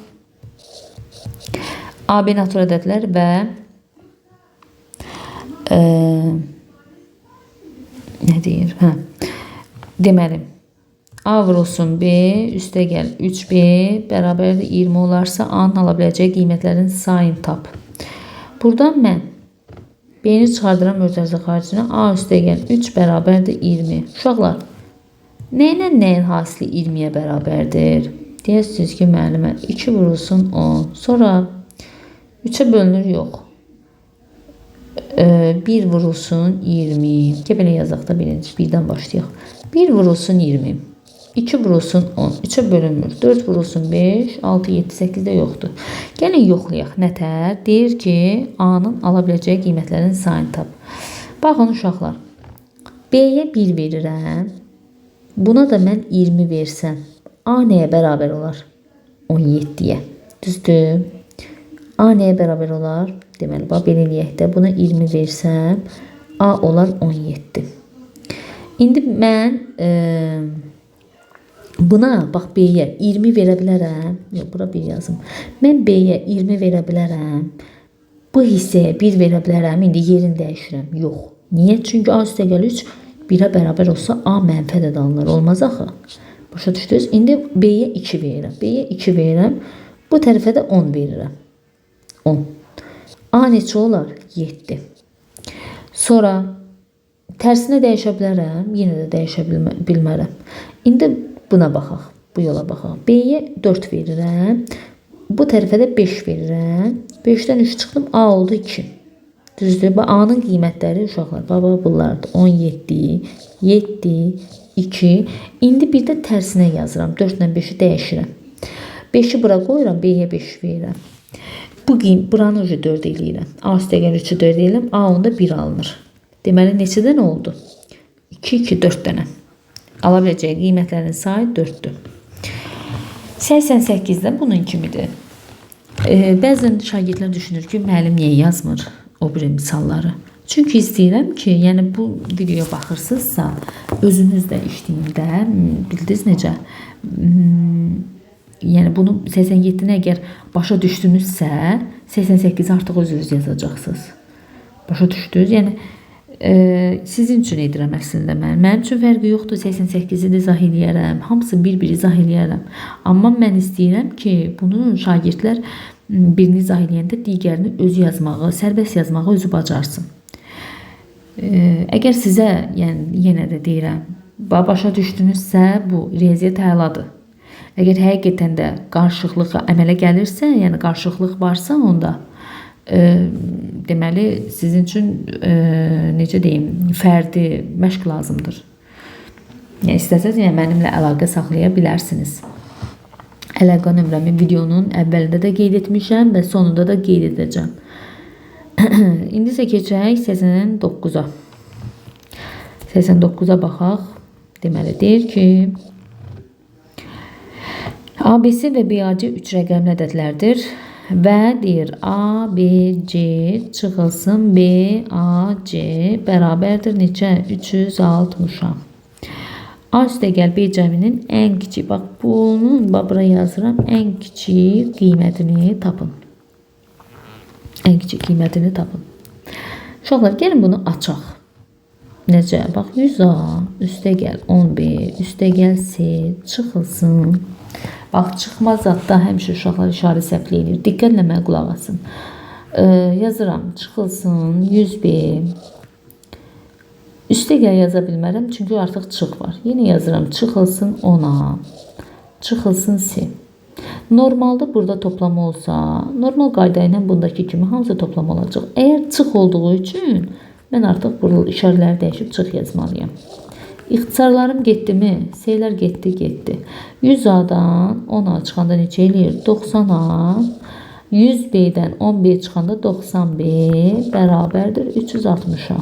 A, B natural ədədlər və nə deyir? Hə. Deməli, A vurulsun B, üstəgəl 3B bərabərdir 20 olarsa A-nın ala biləcəyi qiymətlərin sayını tap. Buradan mən B-ni çıxardıram mötərizə xaricinə. A üstəgəl 3 bərabərdir 20. Uşaqlar, nə ilə nəyin hasili 20-yə bərabərdir? Deyəsiniz ki, müəllimə 2 vurulsun 10. Sonra 3-ə bölünür, yox. 1 vurulsun 20. Ki, belə yazaq da birinci. 1-dən başlayaq. 1 vurulsun 20. 2 vurulsun 10. 3-ə bölünmür. 4 vurulsun 5. 6, 7, 8 də yoxdur. Gəlin yoxlayaq. Nətər? Deyir ki, A-nın ala biləcəyi qiymətlərin sayını tap. Baxın uşaqlar. B-yə 1 verirəm. Buna da mən 20 versəm. A nəyə bərabər olar? 17-yə. Düzdür? A nəyə bərabər olar? Deməli, bax, belə eləyək də. Buna 20 versəm, A olar 17. İndi mən Buna, bax, B-yə 20 verə bilərəm. Yox, bura 1 yazım. Mən B-yə 20 verə bilərəm. Bu hissəyə 1 verə bilərəm. İndi yerini dəyişirəm. Yox. Niyə? Çünki A üstə gəl 3 1-ə bərabər olsa A mənfi ədəd alınır. Olmaz axı. Başa düşdünüz? İndi B-yə 2 verirəm. B-yə 2 verirəm. Bu tərəfə də 10 verirəm. 10. A neçə olar? 7. Sonra tərsinə dəyişə bilərəm. Yenə də dəyişə bilmərəm. İndi buna baxaq. Bu yola baxaq. B-yə 4 verirəm. Bu tərəfə də 5 verirəm. 5-dən 3 çıxdım. A oldu 2. Düzdür? A-nın qiymətləri uşaqlar. Baba bunlardır. 17, 7, 2. İndi bir də tərsinə yazıram. 4 ilə 5-i dəyişirəm. 5-i bura qoyuram. B-yə 5 verirəm. Bu buranı 4 eləyirəm. A üstəgəl 3-ü 4 eləyirəm. A onda 1 alınır. Deməli neçədən oldu? 2, 2, 4 dənə. Ala biləcəyi qiymətlərin sayı 4-dür. 88-də bunun kimidir. Bəzən şagirdlər düşünür ki, müəllim niyə yazmır o biri misalları? Çünki istəyirəm ki, yəni bu videoya baxırsınızsa, özünüz də işləyində, bildiniz necə? Yəni bunu 87-ni əgər başa düşdünüzsə, 88-i artıq özünüz yazacaqsınız. Başa düşdünüz? Yəni sizin üçün edirəm əslində mən. Mənim üçün fərqi yoxdur. 88-i də izah eləyərəm. Hamısını bir-bir izah eləyərəm. Amma mən istəyirəm ki, bunu şagirdlər birini izah eləyəndə digərini özü yazmağı, sərbəst yazmağı özü bacarsın. Əgər sizə, yəni yenə də deyirəm, başa düşdünüzsə, bu riyaziyyat əladır. Əgər həqiqətən də qarışıqlıq əmələ gəlirsə, yəni qarışıqlıq varsa onda deməli sizin üçün necə deyim, fərdi məşq lazımdır. Yəni istəsəniz, yəni mənimlə əlaqə saxlaya bilərsiniz. Əlaqə nömrəmi videonun əvvəlində də qeyd etmişəm və sonunda da qeyd edəcəm. İndi isə keçək 89-a. 89-a baxaq. Deməli deyir ki, ABC və BAC 3 rəqəmli ədədlərdir və deyir ABC çıxılsın BAC bərabərdir neçə? 360-a. A üstəgəl B cəminin ən kiçik, bax bunun, bax bura yazıram, ən kiçik qiymətini tapın. Ən kiçik qiymətini tapın. Uşaqlar, gəlin bunu açaq. Necə? Bax 100A üstəgəl 10B üstəgəl C çıxılsın. Bax, çıxma zadda həmişə uşaqlar işarə səhvliyi eləyir. Diqqətlə mənə qulaq asın. Yazıram, çıxılsın 100B. Üstəgəl yaza bilmərəm, çünki artıq çıx var. Yenə yazıram, çıxılsın 10A, çıxılsın C. Normalda burada toplama olsa, normal qayda ilə bundakı kimi hamısı toplama olacaq. Əgər çıx olduğu üçün mən artıq burada işarələri dəyişib çıx yazmalıyam. İxtisarlarım getdi mi? S-lər getdi, getdi. 100A-dan 10A çıxanda neçə eləyir? 90A. 100B-dən 10B çıxanda 90B bərabərdir 360-a.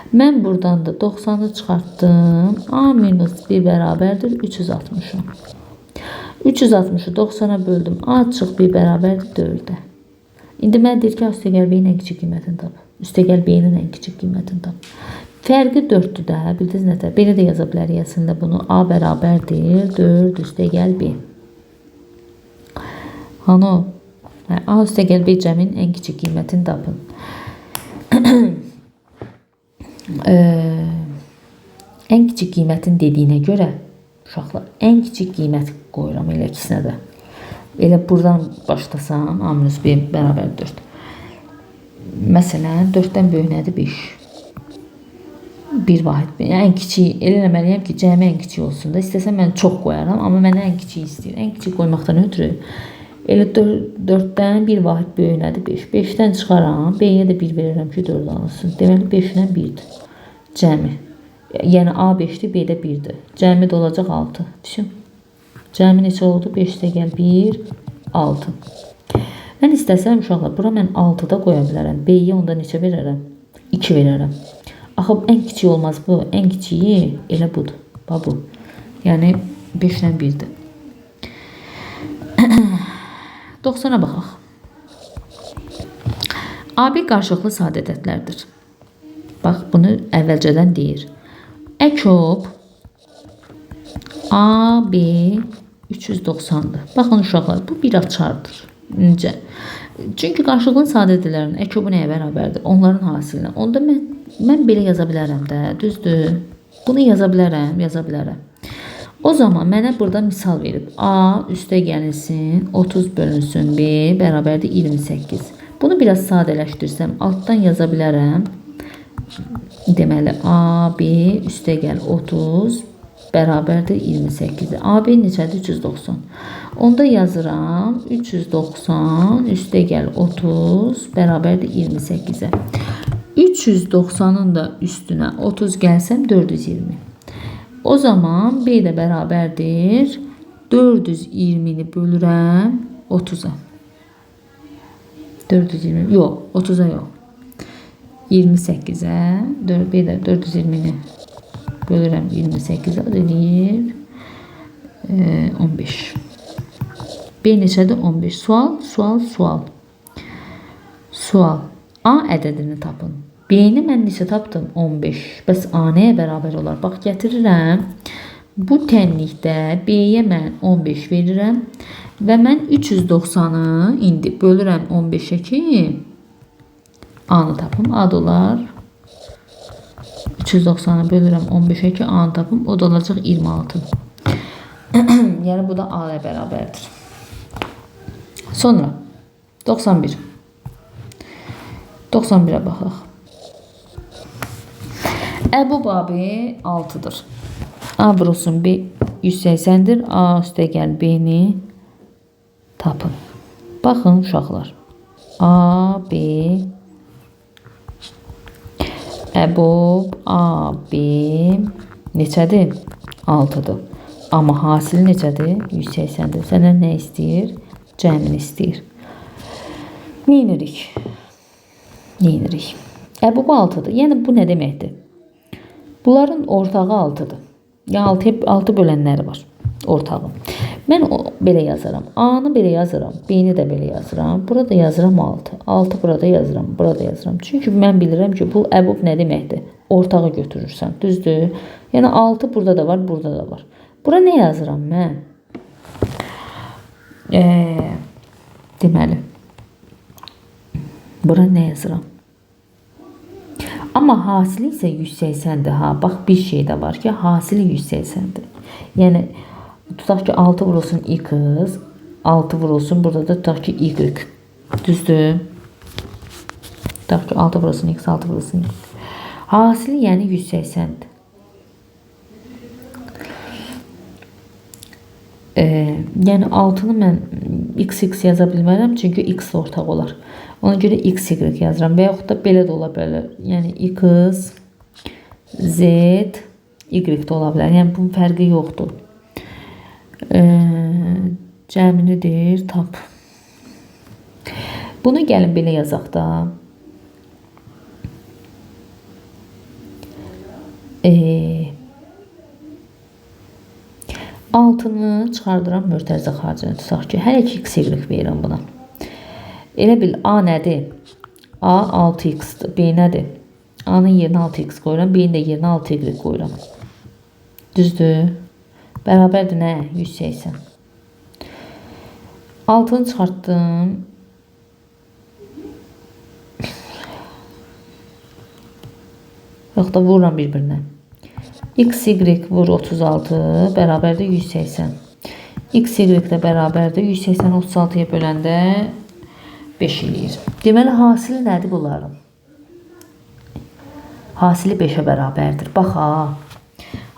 Mən buradan da 90-ı çıxartdım. A minus B bərabərdir 360-a. 360-ı 90-a böldüm. A çıx B bərabərdir 4-ə. İndi mən deyir ki, A üstəgəl B-nin ən kiçik qiymətini tap. Üstəgəl B-nin ən kiçik qiymətini tap. Fərqi 4-dür də, bildiniz nətər? Belə də yaza bilərik əslində bunu. A bərabərdir 4 üstəgəl B. Hanı? A üstəgəl B cəmin ən kiçik qiymətini tapın. Ən kiçik qiymətin dediyinə görə uşaqlar, ən kiçik qiymət qoyuram elə ikisinə də. Elə buradan başlasam, A minus B bərabər 4. Məsələn, 4-dən böyük nədir? 5. Bir vahid. Yəni, ən kiçik, elə eləməliyəm ki, cəmi ən kiçik olsun da. İstəsəm mən çox qoyaram, amma mənə ən kiçiyi istəyir. Ən kiçik qoymaqdan ötürü elə 4-dən bir vahid böyük nədir? 5. 5-dən çıxaram, B-yə də 1 verirəm ki, 4 alınsın. Deməli, 5 ilə 1-dir. Cəmi. Yəni, A 5-dir, B də 1-dir. Cəmi də olacaq 6. Düşün. Cəmi neçə oldu? 5-də gəl 1, 6. Mən istəsəm, uşaqlar, bura mən 6-da qoya bilərəm. B-yə onda neçə verərəm? 2 verərəm. Axı, ən kiçiyi olmaz bu. Ən kiçiyi elə budur. Bax bu. Yəni, 5 ilə 1-dir. 90-a baxaq. AB qarşılıqlı sadə ədədlərdir. Bax, bunu əvvəlcədən deyir. Əkob A, B 390-dır. Baxın uşaqlar, bu bir açardır. Necə? Çünki qarşılıqlı sadə ədədlərin əkobu nəyə bərabərdir? Onların hasilinə. Onda mən belə yaza bilərəm də, düzdür? Bunu yaza bilərəm, yaza bilərəm. O zaman mənə burada misal verib. A üstə gəlinsin, 30 bölünsün B bərabərdir 28. Bunu biraz sadələşdirsəm, altdan yaza bilərəm. Deməli, A, B üstə gəl 30 bərabərdir 28. A, B neçədir? 390. Onda yazıram 390 üstə gəl 30 bərabərdir 28-ə. 390-ın da üstünə 30 gəlsəm 420. O zaman B də bərabərdir 420-ni bölürəm 30-a. 420, yox, 30-a yox. 28-ə, B də 420-ni bölürəm 28-ə, o da eləyir 15. B neçədir? 15. Sual, sual, sual. Sual. A ədədini tapın. B-ni mən neçə tapdım? 15. Bəs A nəyə bərabər olar? Bax, gətirirəm. Bu tənlikdə B-yə mən 15 verirəm və mən 390-ı indi bölürəm 15-ə ki, A-nı tapım. A da olar. 390-ı bölürəm 15-ə ki, A-nı tapım. O da olacaq 26. Yəni, bu da A-ya bərabərdir. Sonra 91. 91-ə baxaq. Əbu B 6-dır. A vurulsun B 180-dir. A üstə gəl B-ni tapın. Baxın uşaqlar. A, B, Əbob, A, B neçədir? 6-dır. Amma hasili neçədir? 180-dir. Səndən nə istəyir? Cəmini istəyir. Neynirik? Neynirik? Əbob 6-dır. Yəni bu nə deməkdir? Bunların ortağı 6-dır. Yəni 6 bölənləri var ortağı. Mən belə yazaram. A-nı belə yazıram. B-ni də belə yazıram. Burada yazıram 6. 6 burada yazıram. Burada yazıram. Çünki mən bilirəm ki, bu əbob nə deməkdir? Ortağı götürürsən. Düzdür? Yəni 6 burada da var, burada da var. Bura nə yazıram mən? Deməli, bura nə yazıram? Amma hasili isə 180-dir. Ha, bax bir şey də var ki, hasili 180-dir. Yəni, tutaq ki, 6 vurulsun x, 6 vurulsun, burada da tutaq ki, y. Düzdür? Tutaq ki, 6 vurulsun x, 6 vurulsun y. Hasili yəni 180-dir. Yəni 6-nı mən x, x yaza bilmərəm, çünki x ortaq olar. Ona görə x, y yazıram və yaxud da belə də ola bilər. Yəni x, z, y də ola bilər. Yəni bunun fərqi yoxdur. Cəminidir, tap. Bunu gəlin belə yazaq da. Altını çıxardıram mötərizə xaricinə. Tutaq ki, hələ ki x, y verirəm buna. Elə bil A nədir? A 6x-dir. B nədir? A-nın yerinə 6x qoyuram. B-nin də yerinə 6y qoyuram. Düzdür? Bərabərdir nə? 180. 6-nı çıxartdım. Yox da vururam bir-birinə. X, Y vur 36 bərabərdir 180. X, Y də bərabərdir 180 36-ya böləndə 5 eləyir. Deməli, hasili nədir bunların? Hasili 5-ə bərabərdir. Bax ha.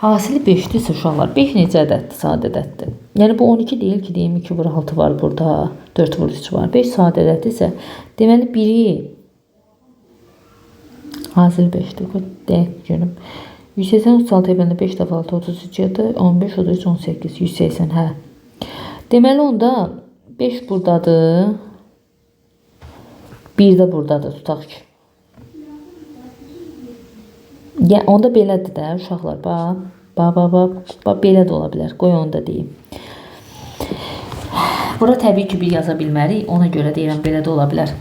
Hasili 5-dirsə uşaqlar, 5 necə ədəddir? Sadə ədəddir. Yəni bu 12 deyil ki, deyim 2 vur 6 var burada, 4 vur 3 var. 5 sadə ədəddirsə, deməli biri hasili 5-dir. Qoy dəqiq görüm. 180 36-ya böləndə 5 dəfə 6 33 yedi, 15 33 18 180 hə. Deməli onda 5 buradadır. 1 də buradadır, tutaq ki. Yəni onda belədir də uşaqlar. Bax, bax, bax, bax, bax belə də ola bilər. Qoy onu da deyim. Bura təbii ki, bir yaza bilmərik. Ona görə deyirəm belə də ola bilər.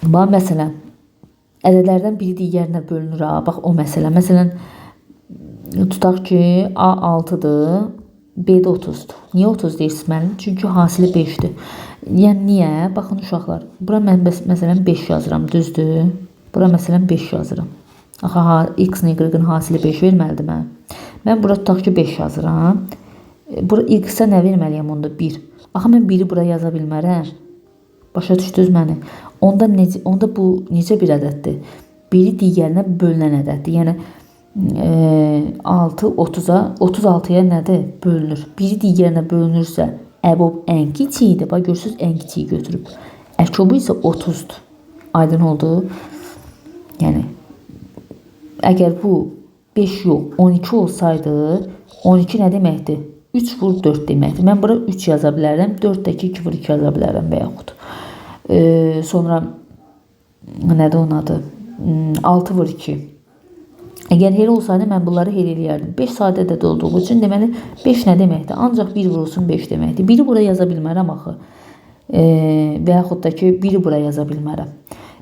Bax məsələn, ədədlərdən biri digərinə bölünür ha. Bax o məsələ. Məsələn, Tutaq ki, A 6-dır, B də 30-dur. Niyə 30 deyirsiniz mənim? Çünki hasili 5-dir. Yəni niyə? Baxın uşaqlar, bura mən məsələn 5 yazıram, düzdür? Bura məsələn 5 yazıram. Axı X-in Y-in hasili 5 verməlidir mən. Mən bura tutaq ki 5 yazıram. Bura X-ə nə verməliyəm onda? 1. Axı mən 1-i bura yaza bilmərəm. Başa düşdünüz məni? Onda necə, onda bu necə bir ədəddir? Biri digərinə bölünən ədəddir. Yəni 6 30-a 36-ya nədir? Bölünür. Biri digərinə bölünürsə, əbob ən kiçiyidir. Bax görürsüz, ən kiçiyi götürüb. Əkobu isə 30-dur. Aydın oldu? Yəni əgər bu 5 yox, 12 olsaydı, 12 nə deməkdir? 3 vur 4 deməkdir. Mən bura 3 yaza bilərəm. 4-dəki 2 vur 2 yaza bilərəm və yaxud. Sonra nədir onun adı? 6 vur 2. Əgər elə olsaydı mən bunları elə eləyərdim. 5 sadə ədəd olduğu üçün deməli 5 nə deməkdir? Ancaq 1 vurulsun 5 deməkdir. 1-i bura yaza bilmərəm axı. Və yaxud da ki 1-i bura yaza bilmərəm.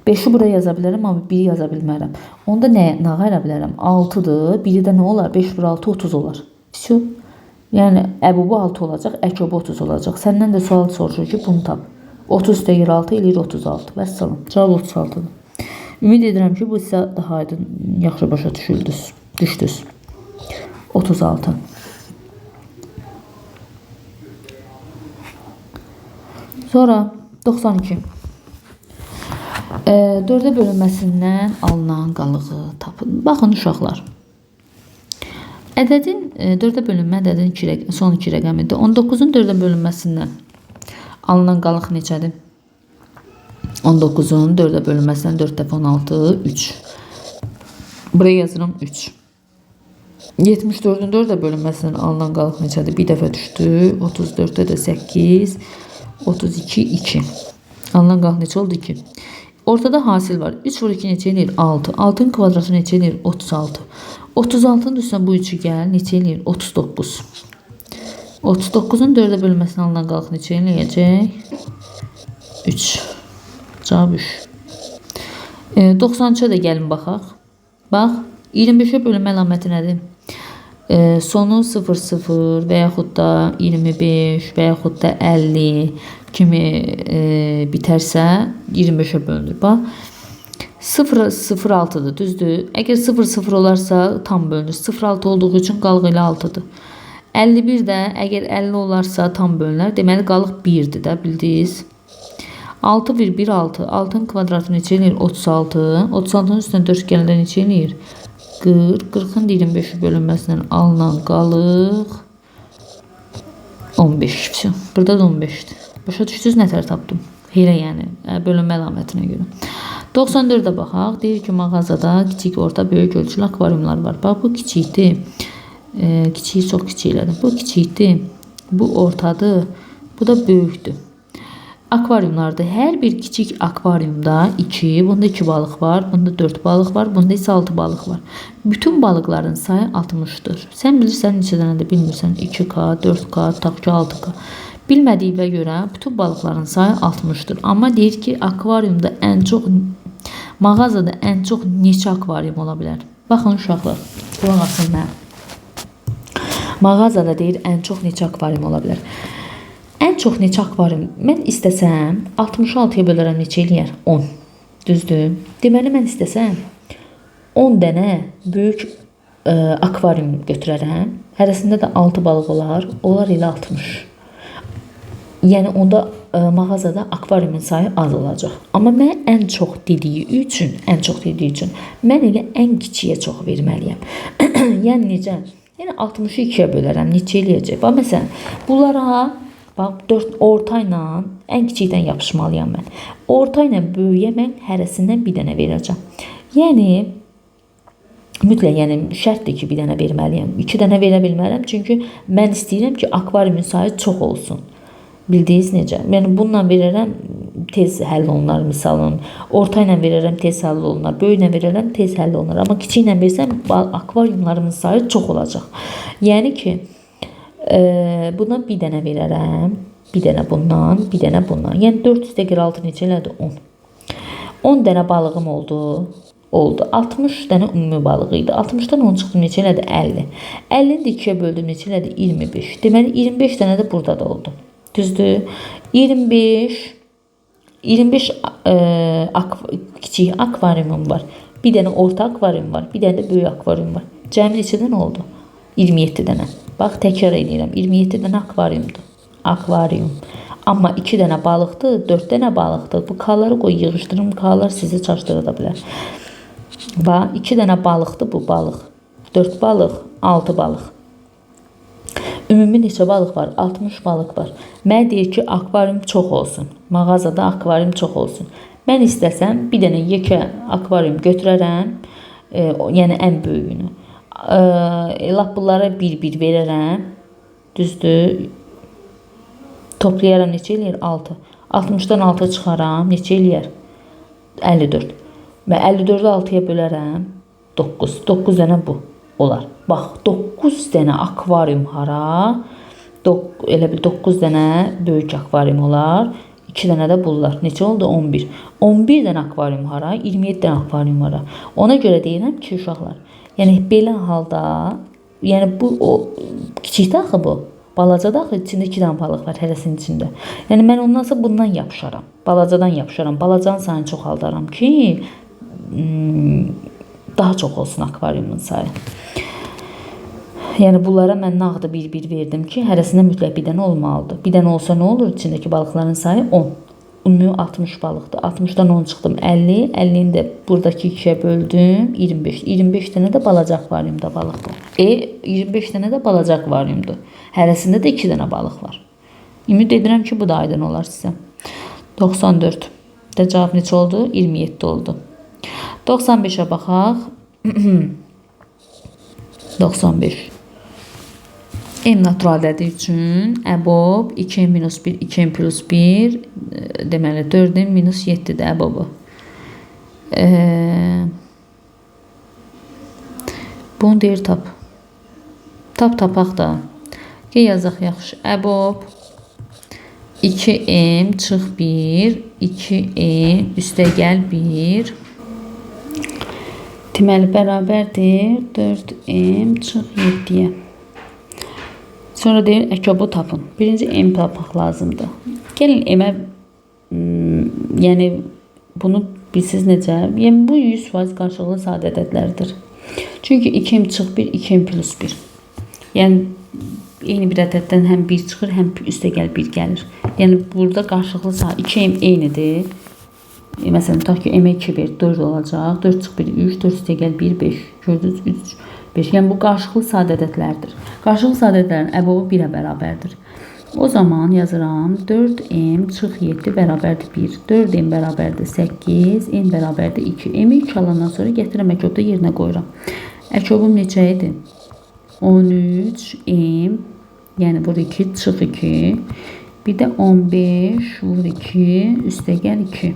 5-i bura yaza bilərəm, amma 1-i yaza bilmərəm. Onda nə ayıra bilərəm? 6-dır. 1-i də nə olar? 5 vur 6 30 olar. Vəsə. Yəni əbubu 6 olacaq, əkobu 30 olacaq. Səndən də sual soruşur ki, bunu tap. 30 üstə 6 eləyir 36. Vəssalam. Cavab 36-dır. Ümid edirəm ki, bu sizə daha aydın, yaxşı başa düşdünüz. 36. Sonra 92. 4-ə bölünməsindən alınan qalığı tapın. Baxın uşaqlar. Ədədin 4-ə bölünmə ədədin son 2 rəqəmidir. 19-un 4-ə bölünməsindən alınan qalıq neçədir? 19-un 4-ə bölünməsindən 4 dəfə 16, 3. Buraya yazıram 3. 74-ün 4-ə bölünməsindən alınan qalıq neçədir? Bir dəfə düşdü. 34-də də 8, 32, 2. Alınan qalıq neçə oldu? 2. Ortada hasil var. 3 vur 2 neçə eləyir? 6. 6-nın kvadratı neçə eləyir? 36. 36-nın üstünə bu 3-ü gəl. Neçə eləyir? 39. 39-un 4-ə bölünməsindən alınan qalıq neçə eləyəcək? 3. Cavab 3. 93-ə də gəlin baxaq. Bax, 25-ə bölünmə əlaməti nədir? Sonu 0, 0 və yaxud da 25 və yaxud da 50 kimi bitərsə 25-ə bölünür. Bax, 0, 0, 6-dır, düzdür? Əgər 0, 0 olarsa tam bölünür. 0, 6 olduğu üçün qalıq elə 6-dır. 51 də əgər 50 olarsa tam bölünər. Deməli, qalıq 1-dir də, bildiniz? 6 1, 1, 6. 6-nın kvadratı neçə eləyir? 36. 36-nın üstünə 4 gələndə neçə eləyir? 40. 40-ın 25-i bölünməsindən alınan qalıq 15. Burada da 15-dir. Başa düşdünüz, nətər tapdım? Elə yəni, bölünmə əlamətinə görə. 94-ə baxaq. Deyir ki, mağazada kiçik, orta, böyük ölçülü akvariumlar var. Bax, bu kiçikdir. Kiçiyi çox kiçik elədim. Bu kiçikdir. Bu ortadır. Bu da böyükdür. Akvariumlarda hər bir kiçik akvariumda 2, bunda 2 balıq var, bunda 4 balıq var, bunda isə 6 balıq var. Bütün balıqların sayı 60-dır. Sən bilirsən neçə dənədir, bilmirsən 2K, 4K, tutaq ki 6K. Bilmədiyinə görə bütün balıqların sayı 60-dır. Amma deyir ki, akvariumda ən çox, mağazada ən çox neçə akvarium ola bilər? Baxın uşaqlar, qulaq asın mənə. Mağazada deyir ən çox neçə akvarium ola bilər? Ən çox neçə akvarium? Mən istəsəm 66-ya bölərəm neçə eləyər? 10. Düzdür? Deməli mən istəsəm 10 dənə böyük akvarium götürərəm. Hərəsində də 6 balıq olar. Olar elə 60. Yəni onda mağazada akvariumun sayı az olacaq. Amma mən ən çox dediyi üçün, mən elə ən kiçiyə çox verməliyəm. Yəni necə? Yəni 60-ı 2-yə bölərəm. Neçə eləyəcək? Bax məsələn, bunlara bax 4 orta ilə ən kiçikdən yapışmalıyam mən. Orta ilə böyüyə mən hərəsindən bir dənə verəcəm. Yəni mütləq, yəni şərtdir ki, bir dənə verməliyəm. 2 dənə verə bilmərəm, çünki mən istəyirəm ki, akvariumun sayı çox olsun. Bildiyiniz necə? Yəni bununla verərəm, tez həll olunar misalın. Orta ilə verərəm, tez həll olunar. Böyüklə verərəm, tez həll olunar. Amma kiçiklə versəm, akvariumlarımın sayı çox olacaq. Yəni ki, buna bir dənə verərəm. Bir dənə bundan, bir dənə bundan. Yəni 4 üstə 6 neçə elədi? 10. 10 dənə balığım oldu. oldu. 60 dənə ümumi balığı idi. 60-dan 10 çıxdı, neçə elədi? 50. 50-ni də 2-yə böldüm, neçə elədi? 25. Deməli, 25 dənə də burada da oldu. Düzdür? 25 kiçik akvariumum var. Bir dənə orta akvarium var, bir dənə də böyük akvarium var. Cəmi neçə dənə oldu? 27 dənə. Bax, təkrar edirəm. 27 dənə akvariumdur. Akvarium. Amma 2 dənə balıqdır, 4 dənə balıqdır. Bu K-ları qoy yığışdırım. K-lar sizi çaşdıra da bilər. Bax, 2 dənə balıqdır bu balıq. 4 balıq, 6 balıq. Ümumi neçə balıq var? 60 balıq var. Mən deyir ki, akvarium çox olsun. Mağazada akvarium çox olsun. Mən istəsəm bir dənə yekə akvarium götürərəm. Yəni ən böyüyünü. Lap bunlara bir-bir verərəm. Düzdür? Toplayaram neçə eləyir? 6. 60-dan 6 çıxaram. Neçə eləyər? 54. Və 54-ü 6-ya bölərəm. 9. 9 dənə bu olar. Bax, 9 dənə akvarium hara? Elə bil 9 dənə böyük akvarium olar. 2 dənə də bunlar. Neçə oldu? 11. 11 dənə akvarium hara? 27 dənə akvarium hara? Ona görə deyirəm ki, uşaqlar, yəni belə halda, yəni bu o kiçikdir axı bu. Balacadır axı, içində 2 dənə balıq var hərəsinin içində. Yəni mən ondansa bundan yapışaram. Balacadan yapışaram. Balacanın sayını çoxaldaram ki, daha çox olsun akvariumun sayı. Yəni bunlara mən nağdı bir-bir verdim ki, hərəsində mütləq bir dənə olmalıdır. Bir dənə olsa nə olur? İçindəki balıqların sayı 10. Ümumi 60 balıqdır. 60-dan 10 çıxdım 50. 50-ni də buradakı 2-yə böldüm 25. 25 dənə də balaca akvariumda balıqdır. 25 dənə də balaca akvariumdur. Hərəsində də 2 dənə balıq var. Ümid edirəm ki, bu da aydın olar sizə. 94. Də cavab neçə oldu? 27 oldu. 95-ə baxaq. 95. M natural ədədi üçün əbob 2M minus 1, 2M plus 1, deməli 4M minus 7-dir əbobu. Bunu deyir tap. Tap tapaq da. Gəl yazaq yaxşı. Əbob 2M çıx 1, 2M üstə gəl 1. Deməli bərabərdir 4M çıx 7-yə. Sonra deyir, əkobu tapın. Birinci M tapmaq lazımdır. Gəlin M-ə, yəni bunu bilsiz necə? Yəni bu 100% qarşılıqlı sadə ədədlərdir. Çünki 2M çıx 1, 2M plus 1. Yəni eyni bir ədəddən həm 1 çıxır, həm üstə gəl 1 gəlir. Yəni burada qarşılıqlı sadə 2M eynidir. Məsələn, tutaq ki, M-ə 2 ver, 4 olacaq. 4 çıx 1, 3, 4 üstə gəl 1, 5. Gördünüz, 3, 5. Yəni bu qarşılıqlı sadə ədədlərdir. Qarşılıqlı sadə ədədlərin əbobu 1-ə bərabərdir. O zaman yazıram 4M çıx 7 bərabərdir 1. 4M bərabərdir 8, M bərabərdir 2. M-i 2 alandan sonra gətirəm əkobda yerinə qoyuram. Əkobum neçə idi? 13M, yəni vur 2, çıx 2. Bir də 15 vur 2, üstə gəl 2.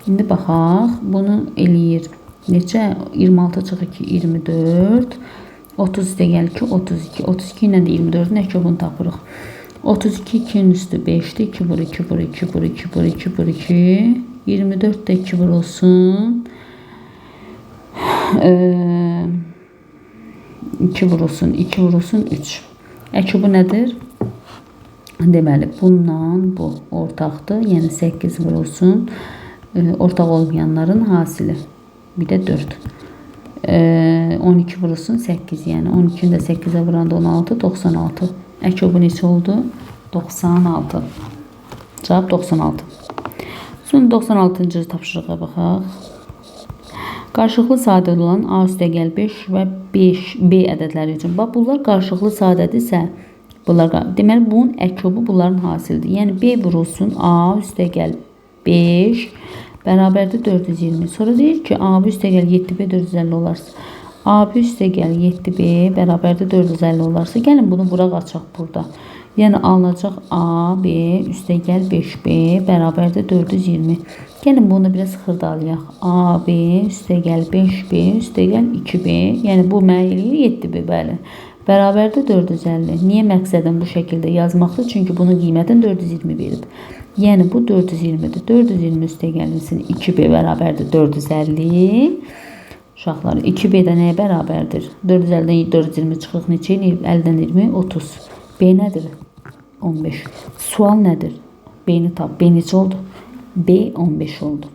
İndi baxaq, bunu eləyir. Neçə? 26 çıx 2, 24. 30 üstə gəl 2, 32. 32 ilə də 24-ün əkobunu tapırıq. 32 2-nin üstü 5-dir. 2 vur 2 vur 2 vur 2 vur 2 vur 2. 24 də 2 vurulsun. 2 vurulsun, 2 vurulsun, 3. Əkobu nədir? Deməli, bununla bu ortaqdır. Yəni 8 vurulsun. Ortaq olmayanların hasili. Bir də 4. 12 vurulsun 8. Yəni 12-ni də 8-ə vuranda 16, 96. Əkobu neçə oldu? 96. Cavab 96. Sonra 96-cı tapşırığa baxaq. Qarşılıqlı sadə olan A üstə gəl 5 və 5 B ədədləri üçün. Bax, bunlar qarşılıqlı sadədirsə, bunlar, deməli, bunun əkobu bunların hasilidir. Yəni, B vurulsun A üstə gəl 5 bərabərdir 420. Sonra deyir ki, AB üstə gəl 7B 450 olarsa. AB üstə gəl 7B bərabərdir 450 olarsa. Gəlin bunu vuraq açaq burada. Yəni, alınacaq AB üstə gəl 5B bərabərdir 420. Gəlin bunu biraz xırdalayaq. AB üstə gəl 5B üstə gəl 2B. Yəni, bu mənə eləyir 7B, bəli. Bərabərdir 450. Niyə məqsədim bu şəkildə yazmaqdır? Çünki bunun qiymətini 420 verib. Yəni, bu 420-dir. 420 üstə gəlinsin 2B bərabərdir 450. Uşaqlar, 2B də nəyə bərabərdir? 450-dən 420 çıxıq neçə eləyir? 50-dən 20, 30. B nədir? 15. Sual nədir? B-ni tap. B neçə oldu? B 15 oldu.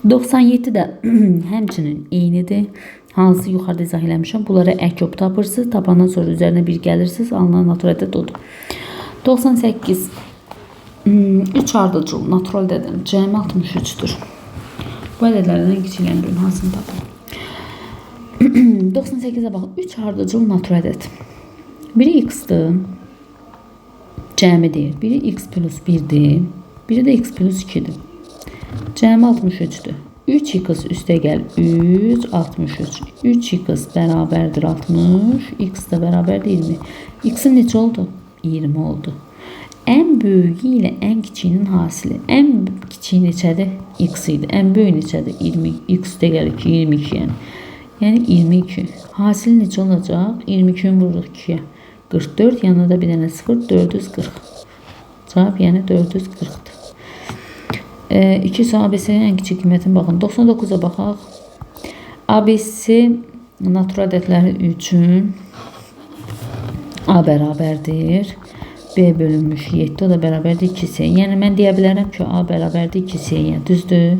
97 də həmçinin eynidir. Hansı yuxarıda izah eləmişəm. Bunlara əkop tapırsınız. Tapandan sonra üzərinə bir gəlirsiniz. Alınan natural ədəd odur. 98. 3 ardıcıl natural ədədim. Cəmi 63-dür. Bu ədədlərdən kiçiklərini birin. Hansını tapın? 98-ə bax. 3 ardıcıl natural ədəd. Biri x-dir. Cəmi deyir. Biri x plus 1-dir. Biri də x plus 2-dir. Cəmi 63-dür. 3x üstə gəl 3, 63. 3x bərabərdir 60. X də bərabərdir 20. X-in neçə oldu? 20 oldu. Ən böyüyü ilə ən kiçiyinin hasili. Ən kiçiyi neçədir? X idi. Ən böyüyü neçədir? 20. X üstə gəl 2, 22 yəni. Yəni 22. Hasil neçə olacaq? 22-ni vururuq 2-yə. 44, yanına da bir dənə 0, 440. Cavab yəni 440-dır. 2 ABC-nin ən kiçik qiymətinə baxın. 99-a baxaq. ABC natural ədədləri üçün A bərabərdir. B bölünmüş 7, o da bərabərdir 2C. Yəni mən deyə bilərəm ki, A bərabərdir 2C-yə. Düzdür?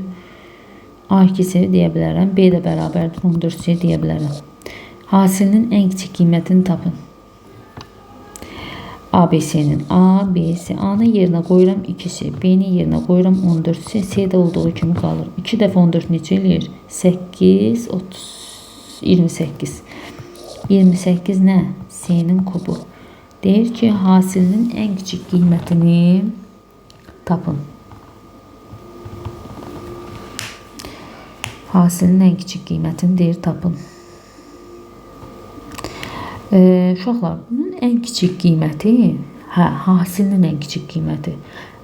A 2C deyə bilərəm. B də bərabərdir 14C deyə bilərəm. Hasilinin ən kiçik qiymətini tapın. ABC-nin A, B, C. A-nın yerinə qoyuram 2C, B-nin yerinə qoyuram 14C, C də olduğu kimi qalır. 2 dəfə 14 neçə eləyir? 8, 30, 28. 28 nə? C-nin kubu. Deyir ki, hasilinin ən kiçik qiymətini tapın. Hasilinin ən kiçik qiymətini deyir, tapın. Uşaqlar, bunun ən kiçik qiyməti, hasilinin ən kiçik qiyməti.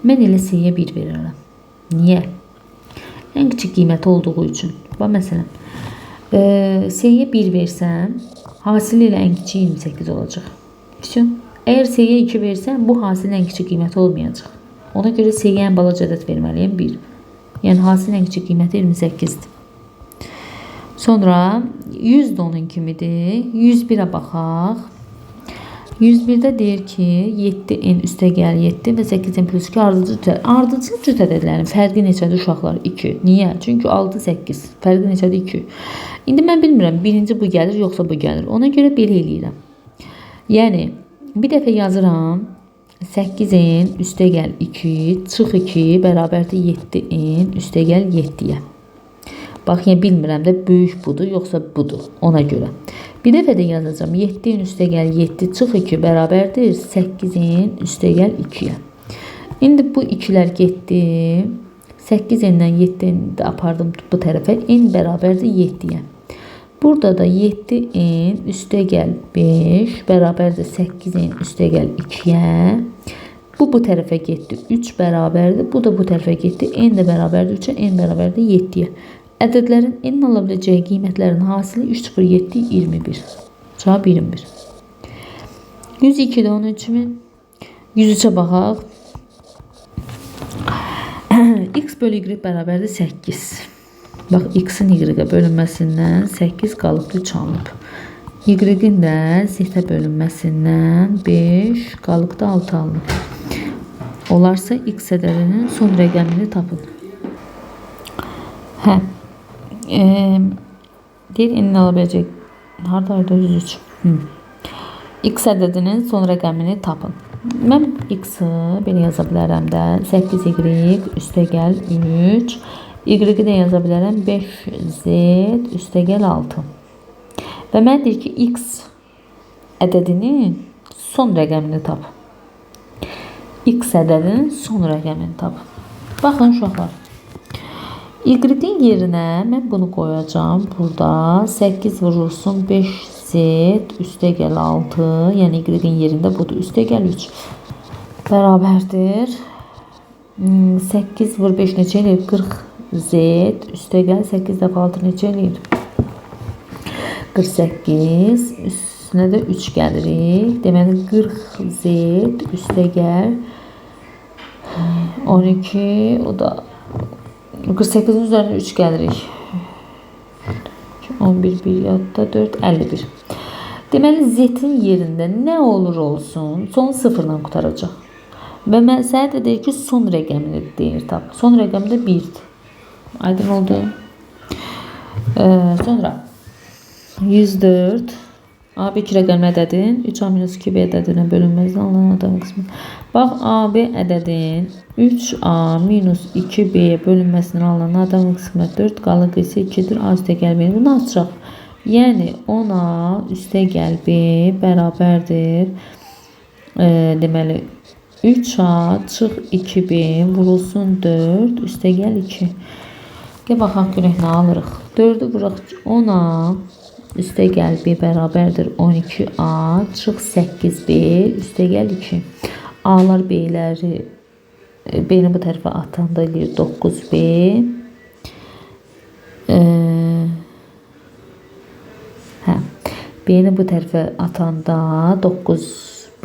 Mən elə C-yə 1 verirəm. Niyə? Ən kiçik qiyməti olduğu üçün. Bax, məsələn, C-yə 1 versəm, hasil ilə ən kiçiyi 28 olacaq. Vəsə. Əgər C-yə 2 versəm, bu hasilin ən kiçik qiyməti olmayacaq. Ona görə C-yə ən balaca ədəd verməliyəm 1. Yəni, hasilin ən kiçik qiyməti 28-dir. Sonra 100 də onun kimidir. 101-ə baxaq. 101-də deyir ki, 7n üstə gəl 7 və 8n plus 2 ardıcıl cüt. Ardıcıl cüt ədədlərin fərqi neçədir uşaqlar? 2. Niyə? Çünki 6, 8. Fərqi neçədir? 2. İndi mən bilmirəm, birinci bu gəlir, yoxsa bu gəlir. Ona görə belə eləyirəm. Yəni, bir dəfə yazıram. 8n üstə gəl 2, çıx 2 bərabərdir 7n üstə gəl 7-yə. Bax, yəni bilmirəm də böyük budur, yoxsa budur ona görə. Bir dəfə də yazacağam. 7-nin üstə gəl 7, çıx 2 bərabərdir 8-in üstə gəl 2-yə. İndi bu 2-lər getdi. 8-dən 7-ni də apardım bu tərəfə. N bərabərdir 7-yə. Burada da 7-n üstə gəl 5 bərabərdir 8-n üstə gəl 2-yə. Bu tərəfə getdi. 3 bərabərdir. Bu da bu tərəfə getdi. N də bərabərdir 3-ə, N bərabərdir 7-yə. Ədədlərin n ala biləcəyi qiymətlərin hasili 3, 0, 7, 21. Cavab 21. 102 də onun kimi. 103-ə baxaq. X bölü Y bərabərdir 8. Bax, X-in Y-ə bölünməsindən 8 qalıbdır, 3 alınıb. Y-in də Z-ə bölünməsindən 5 qalıbdır, 6 alınıb. Olarsa X ədədinin son rəqəmini tapın. Hə. Deyir, n-in ala biləcək. Haradaydı? 103. X ədədinin son rəqəmini tapın. Mən X-i belə yaza bilərəm də. 8Y üstə gəl 3. Y-i də yaza bilərəm. 5Z üstə gəl 6. Və mən deyir ki, X ədədinin son rəqəmini tap. X ədədinin son rəqəmini tap. Baxın uşaqlar. Y-in yerinə mən bunu qoyacağam. Burada 8 vurulsun 5Z üstə gəl 6. Yəni Y-in yerində budur. Üstə gəl 3. Bərabərdir. 8 vur 5 neçə eləyir? 40Z üstə gəl 8 dəfə 6 neçə eləyir? 48. Üstünə də 3 gəlirik. Deməli 40Z üstə gəl 12. O da 48-in üzərinə 3 gəlirik. 11, 1 yadda 4, 51. Deməli, Z-in yerində nə olur olsun, son sıfırla qurtaracaq. Və sənə də deyir ki, son rəqəmini deyir tap. Son rəqəmi də 1-dir. Aydın oldu. Sonra 104 AB 2 rəqəmli ədədin 3A minus 2B ədədinə bölünməzdən alınan adam qismi. Bax, AB ədədin 3A minus 2B bölünməsindən alınan adam qismi 4, qalıq isə 2-dir. A üstəgəl B. Bunu açaq. Yəni 10A üstəgəl B bərabərdir. Deməli 3A çıx 2B vurulsun 4 üstəgəl 2. Gəl baxaq görək nə alırıq. 4-ü vuraq 10A üstəgəl B bərabərdir 12A çıx 8B üstəgəl 2. A'lar B'ləri B-ni bu tərəfə atanda eləyir 9B. B-ni bu tərəfə atanda 9B,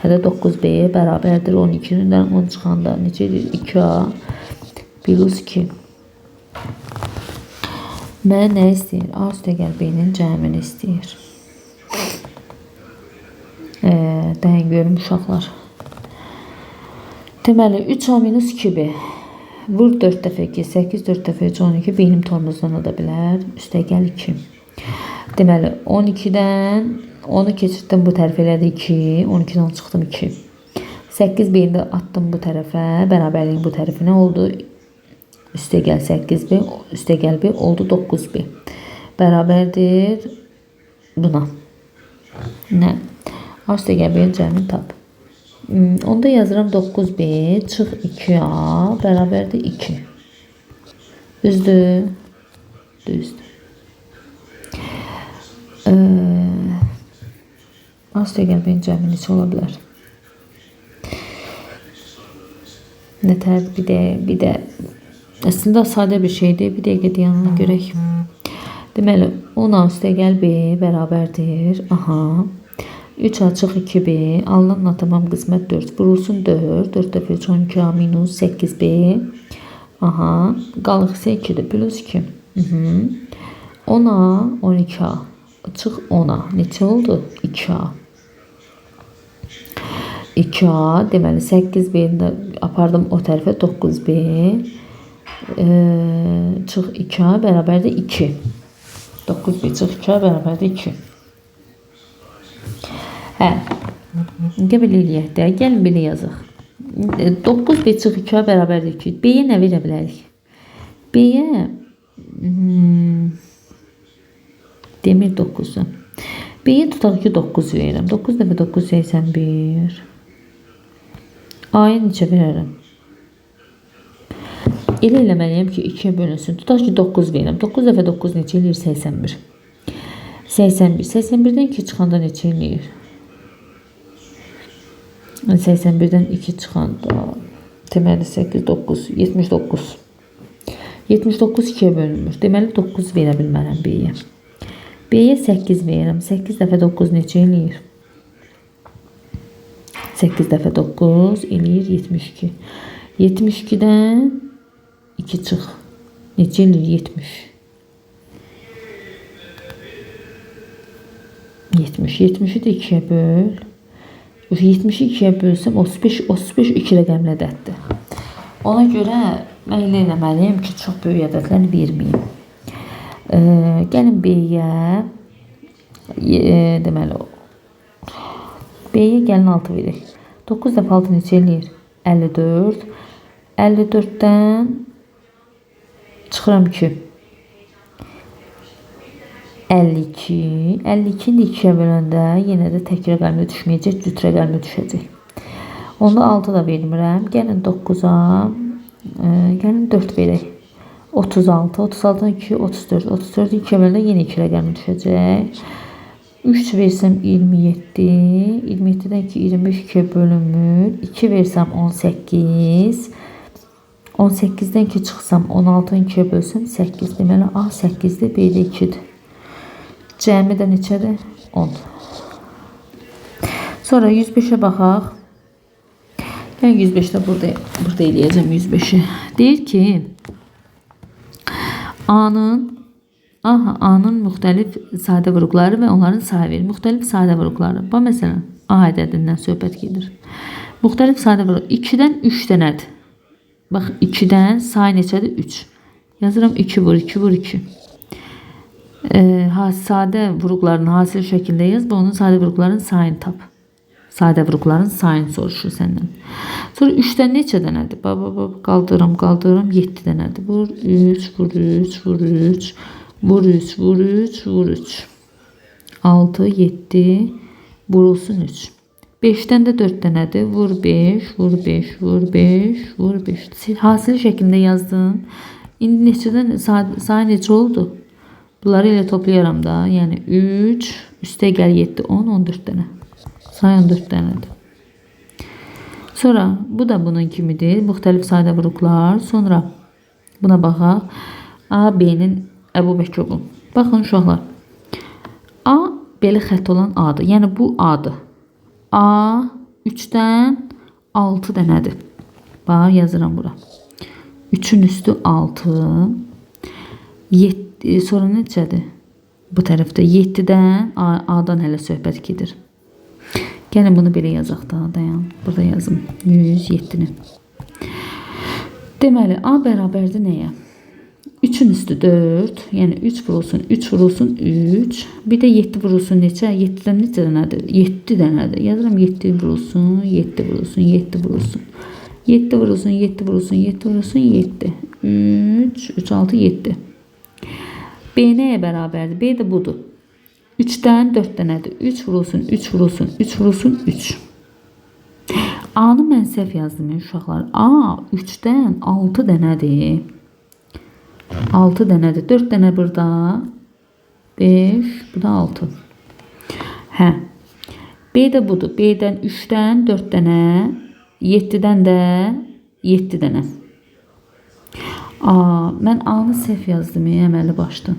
hədə 9B bərabərdir 12-dən 10 çıxanda necə eləyir? 2A plus 2. Mənə nə istəyir? A üstəgəl B-nin cəmini istəyir. Dəyin görüm uşaqlar. Deməli, 3A minus 2B. Vur 4 dəfə 2, 8, 4 dəfə 3, 12. Beynim tormozlana da bilər. Üstəgəl 2. Deməli, 12-dən 10-u keçirtdim bu tərəfə elədi 2. 12-dən çıxdım 2. 8 B-ni də atdım bu tərəfə. Bərabərliyin bu tərəfinə oldu. Üstəgəl 8B, üstəgəl B oldu 9B. Bərabərdir buna. Nə? A üstəgəl B-nin cəmini tap. Onda yazıram 9B çıx 2A bərabərdir 2. Düzdür? Düzdür. A üstəgəl B-nin cəmi neçə ola bilər? Nətər bir də əslində sadə bir şeydir. Bir dəqiqə dayanın görək. Deməli, 10A üstəgəl B bərabərdir. Aha. 3A çıx 2B. Alınan natamam qismət 4. Vurulsun 4. 4 dəfə 3, 12A minus 8B. Aha. Qalıq isə 2-dir. Plus 2. 10A, 12A. Çıx 10A. Neçə oldu? 2A. 2A. Deməli, 8B-ni də apardım o tərəfə. 9B. Çıx 2A bərabərdir 2. 9B çıx 2A bərabərdir 2. Hə. Gəl belə eləyək də. Gəlin belə yazaq. 9B çıx 2A bərabərdir 2. B-yə nə verə bilərik? B-yə demir 9-u. B-yə tutaq ki 9 verirəm. 9 dəfə 9 81. A-ya neçə verərəm? Elə eləməliyəm ki, 2-yə bölünsün. Tutaq ki, 9 verirəm. 9 dəfə 9 neçə eləyir? 81. 81. 81-dən 2 çıxanda neçə eləyir? 81-dən 2 çıxanda deməli 8, 9, 79. 79 2-yə bölünmür. Deməli 9 verə bilmərəm B-yə. B-yə 8 verirəm. 8 dəfə 9 neçə eləyir? 8 dəfə 9 eləyir 72. 72-dən 2 çıx. Neçə eləyir? 70. 70. 70-i də 2-yə böl. 70-i 2-yə bölsəm 35, 35 2 rəqəmli ədəddir. Ona görə mən elə eləməliyəm ki, çox böyük ədədlər verməyim. Gəlin B-yə, deməli, B-yə gəlin 6 verək. 9 dəfə 6 neçə eləyir? 54. 54-dən çıxıram 2. 52. 52-ni də 2-yə böləndə yenə də tək rəqəmli düşməyəcək, cüt rəqəmli düşəcək. Onda 6 da vermirəm. Gəlin 9-a, gəlin 4 verək. 36, 36-dan 2, 34. 34-ü 2-yə böləndə yenə 2 rəqəmli düşəcək. 3 versəm 27, 27-dən 2, 25 2-yə bölünmür. 2 versəm 18, 18-dən 2 çıxsam 16-nı 2-yə bölsəm 8. Deməli A 8-dir, B də 2-dir. Cəmi də neçədir? 10. Sonra 105-ə baxaq. Mən 105-də burada eləyəcəm 105-i. Deyir ki, A-nın A-nın müxtəlif sadə vuruqları və onların sayı verir. Müxtəlif sadə vuruqları. Bax, məsələn, A ədədindən söhbət gedir. Müxtəlif sadə vuruq 2-dən 3 dənədir. Bax, 2-dən say neçədir? 3. Yazıram 2 vur 2 vur 2. Sadə vuruqların hasil şəklində yaz və onun sadə vuruqların sayını tap. Sadə vuruqların sayını soruşur səndən. Sonra 3-dən neçə dənədir? Bax, bax, bax, qaldırıram, qaldırıram, 7 dənədir. Vur 3, vur 3, vur 3, vur 3, vur 3, vur 3. 6, 7, vurulsun 3. 5-dən də 4 dənədir. Vur 5, vur 5, vur 5, vur 5. Hasil şəklində yazdım. İndi neçədən sayı neçə oldu? Bunları elə toplayaram da. Yəni 3, üstə gəl 7, 10, 14 dənə. Say 14 dənədir. Sonra bu da bunun kimidir. Müxtəlif sadə vuruqlar. Sonra buna baxaq. A, B-nin əbu-bəkobu. Baxın uşaqlar. A belə xətt olan A-dır. Yəni bu A-dır. A 3-dən 6 dənədir. Bax, yazıram bura. 3-ün üstü 6. 7, sonra neçədir? Bu tərəfdə 7-dən A-dan hələ söhbət gedir. Gəlin bunu belə yazaq da, dayan. Burada yazım. 107-ni. Deməli, A bərabərdir nəyə? 3-ün üstü 4, yəni 3 vurulsun, 3 vurulsun 3. Bir də 7 vurulsun neçə? 7-dən neçə dənədir? 7 dənədir. Yazıram 7 vurulsun, 7 vurulsun, 7 vurulsun. 7 vurulsun, 7 vurulsun, 7 vurulsun, 7. 3, 3, 6, 7. B nəyə bərabərdir? B də budur. 3-dən 4 dənədir. 3 vurulsun, 3 vurulsun, 3 vurulsun, 3. A-nı mən səhv yazdım uşaqlar. A 3-dən 6 dənədir. 6 dənədir. 4 dənə burada. 5, bu da 6. Hə. B də budur. B-dən 3-dən 4 dənə, 7-dən də 7 dənə. A, mən A-nı səhv yazdım əməli başdan.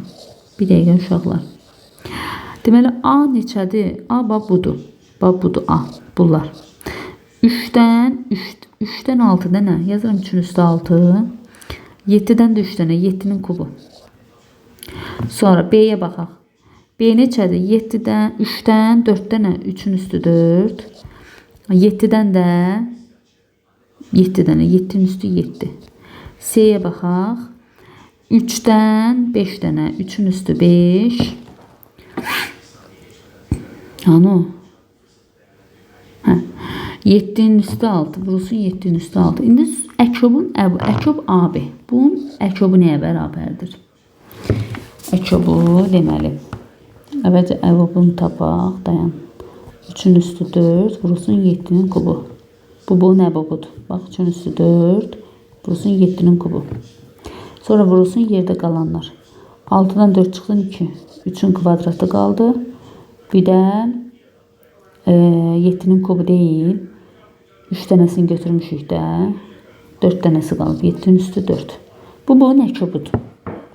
Bir dəqiqə uşaqlar. Deməli, A neçədir? A, bax budur. Bax budur A. Bunlar. 3-dən 3-dən 6 dənə. Yazıram 3-ün üstü 6. 7-dən də 3 dənə. 7-nin kubu. Sonra B-yə baxaq. B neçədir? 7-dən 3-dən 4 dənə. 3-ün üstü 4. 7-dən də 7 dənə. 7-nin üstü 7. C-yə baxaq. 3-dən 5 dənə. 3-ün üstü 5. Hanı? Hə. 7-nin üstü 6. Vurulsun 7-nin üstü 6. İndi əkobun əkob AB. Bunun əkobu nəyə bərabərdir? Əkobu deməli. Əvvəlcə əbobunu tapaq. Dayan. 3-ün üstü 4. Vurulsun 7-nin kubu. Bu bunun əbobudur. Bax 3-ün üstü 4. Vurulsun 7-nin kubu. Sonra vurulsun yerdə qalanlar. 6-dan 4 çıxsın 2. 3-ün kvadratı qaldı. Bir də 7-nin kubu deyil. 3 dənəsini götürmüşük də. 4 dənəsi qalıb. 7-nin üstü 4. Bu bunun əkobudur.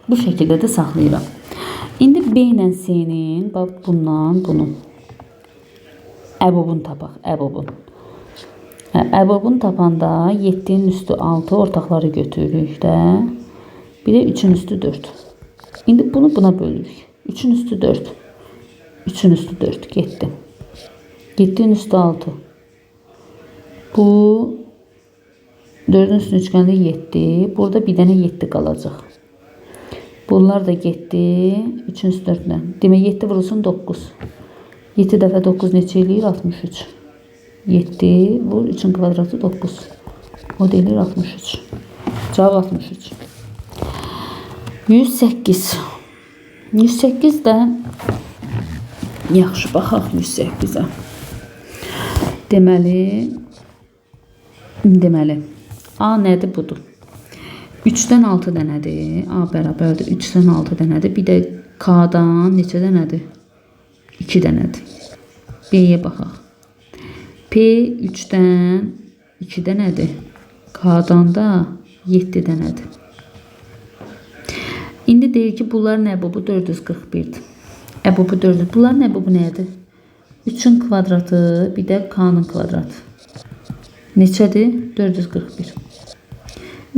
Bu şəkildə də saxlayıram. İndi B ilə C-nin, bax bundan bunun əbobunu tapaq. Əbobun. Əbobunu tapanda 7-nin üstü 6 ortaqları götürürük də. Bir də 3-ün üstü 4. İndi bunu buna bölürük. 3-ün üstü 4. 3-ün üstü 4 getdi. 7-nin üstü 6. Bu 4-ün üstünü üçgəndə 7. Burada bir dənə 7 qalacaq. Bunlar da getdi. 3-ün üstü 4-lə. Demək 7 vurulsun 9. 7 dəfə 9 neçə eləyir? 63. 7 vur 3-ün kvadratı 9. O da eləyir 63. Cavab 63. 108. 108 də yaxşı baxaq 108-ə. Deməli A nədir? Budur. 3-dən 6 dənədir. A bərabərdir. 3-dən 6 dənədir. Bir də K-dan neçə dənədir? 2 dənədir. B-yə baxaq. P 3-dən 2 dənədir. K-dan da 7 dənədir. İndi deyir ki, bunların əbobu 441-dir. Əbobu 400. Bunların əbobu nədir? 3-ün kvadratı, bir də K-nın kvadratı. Neçədir? 441.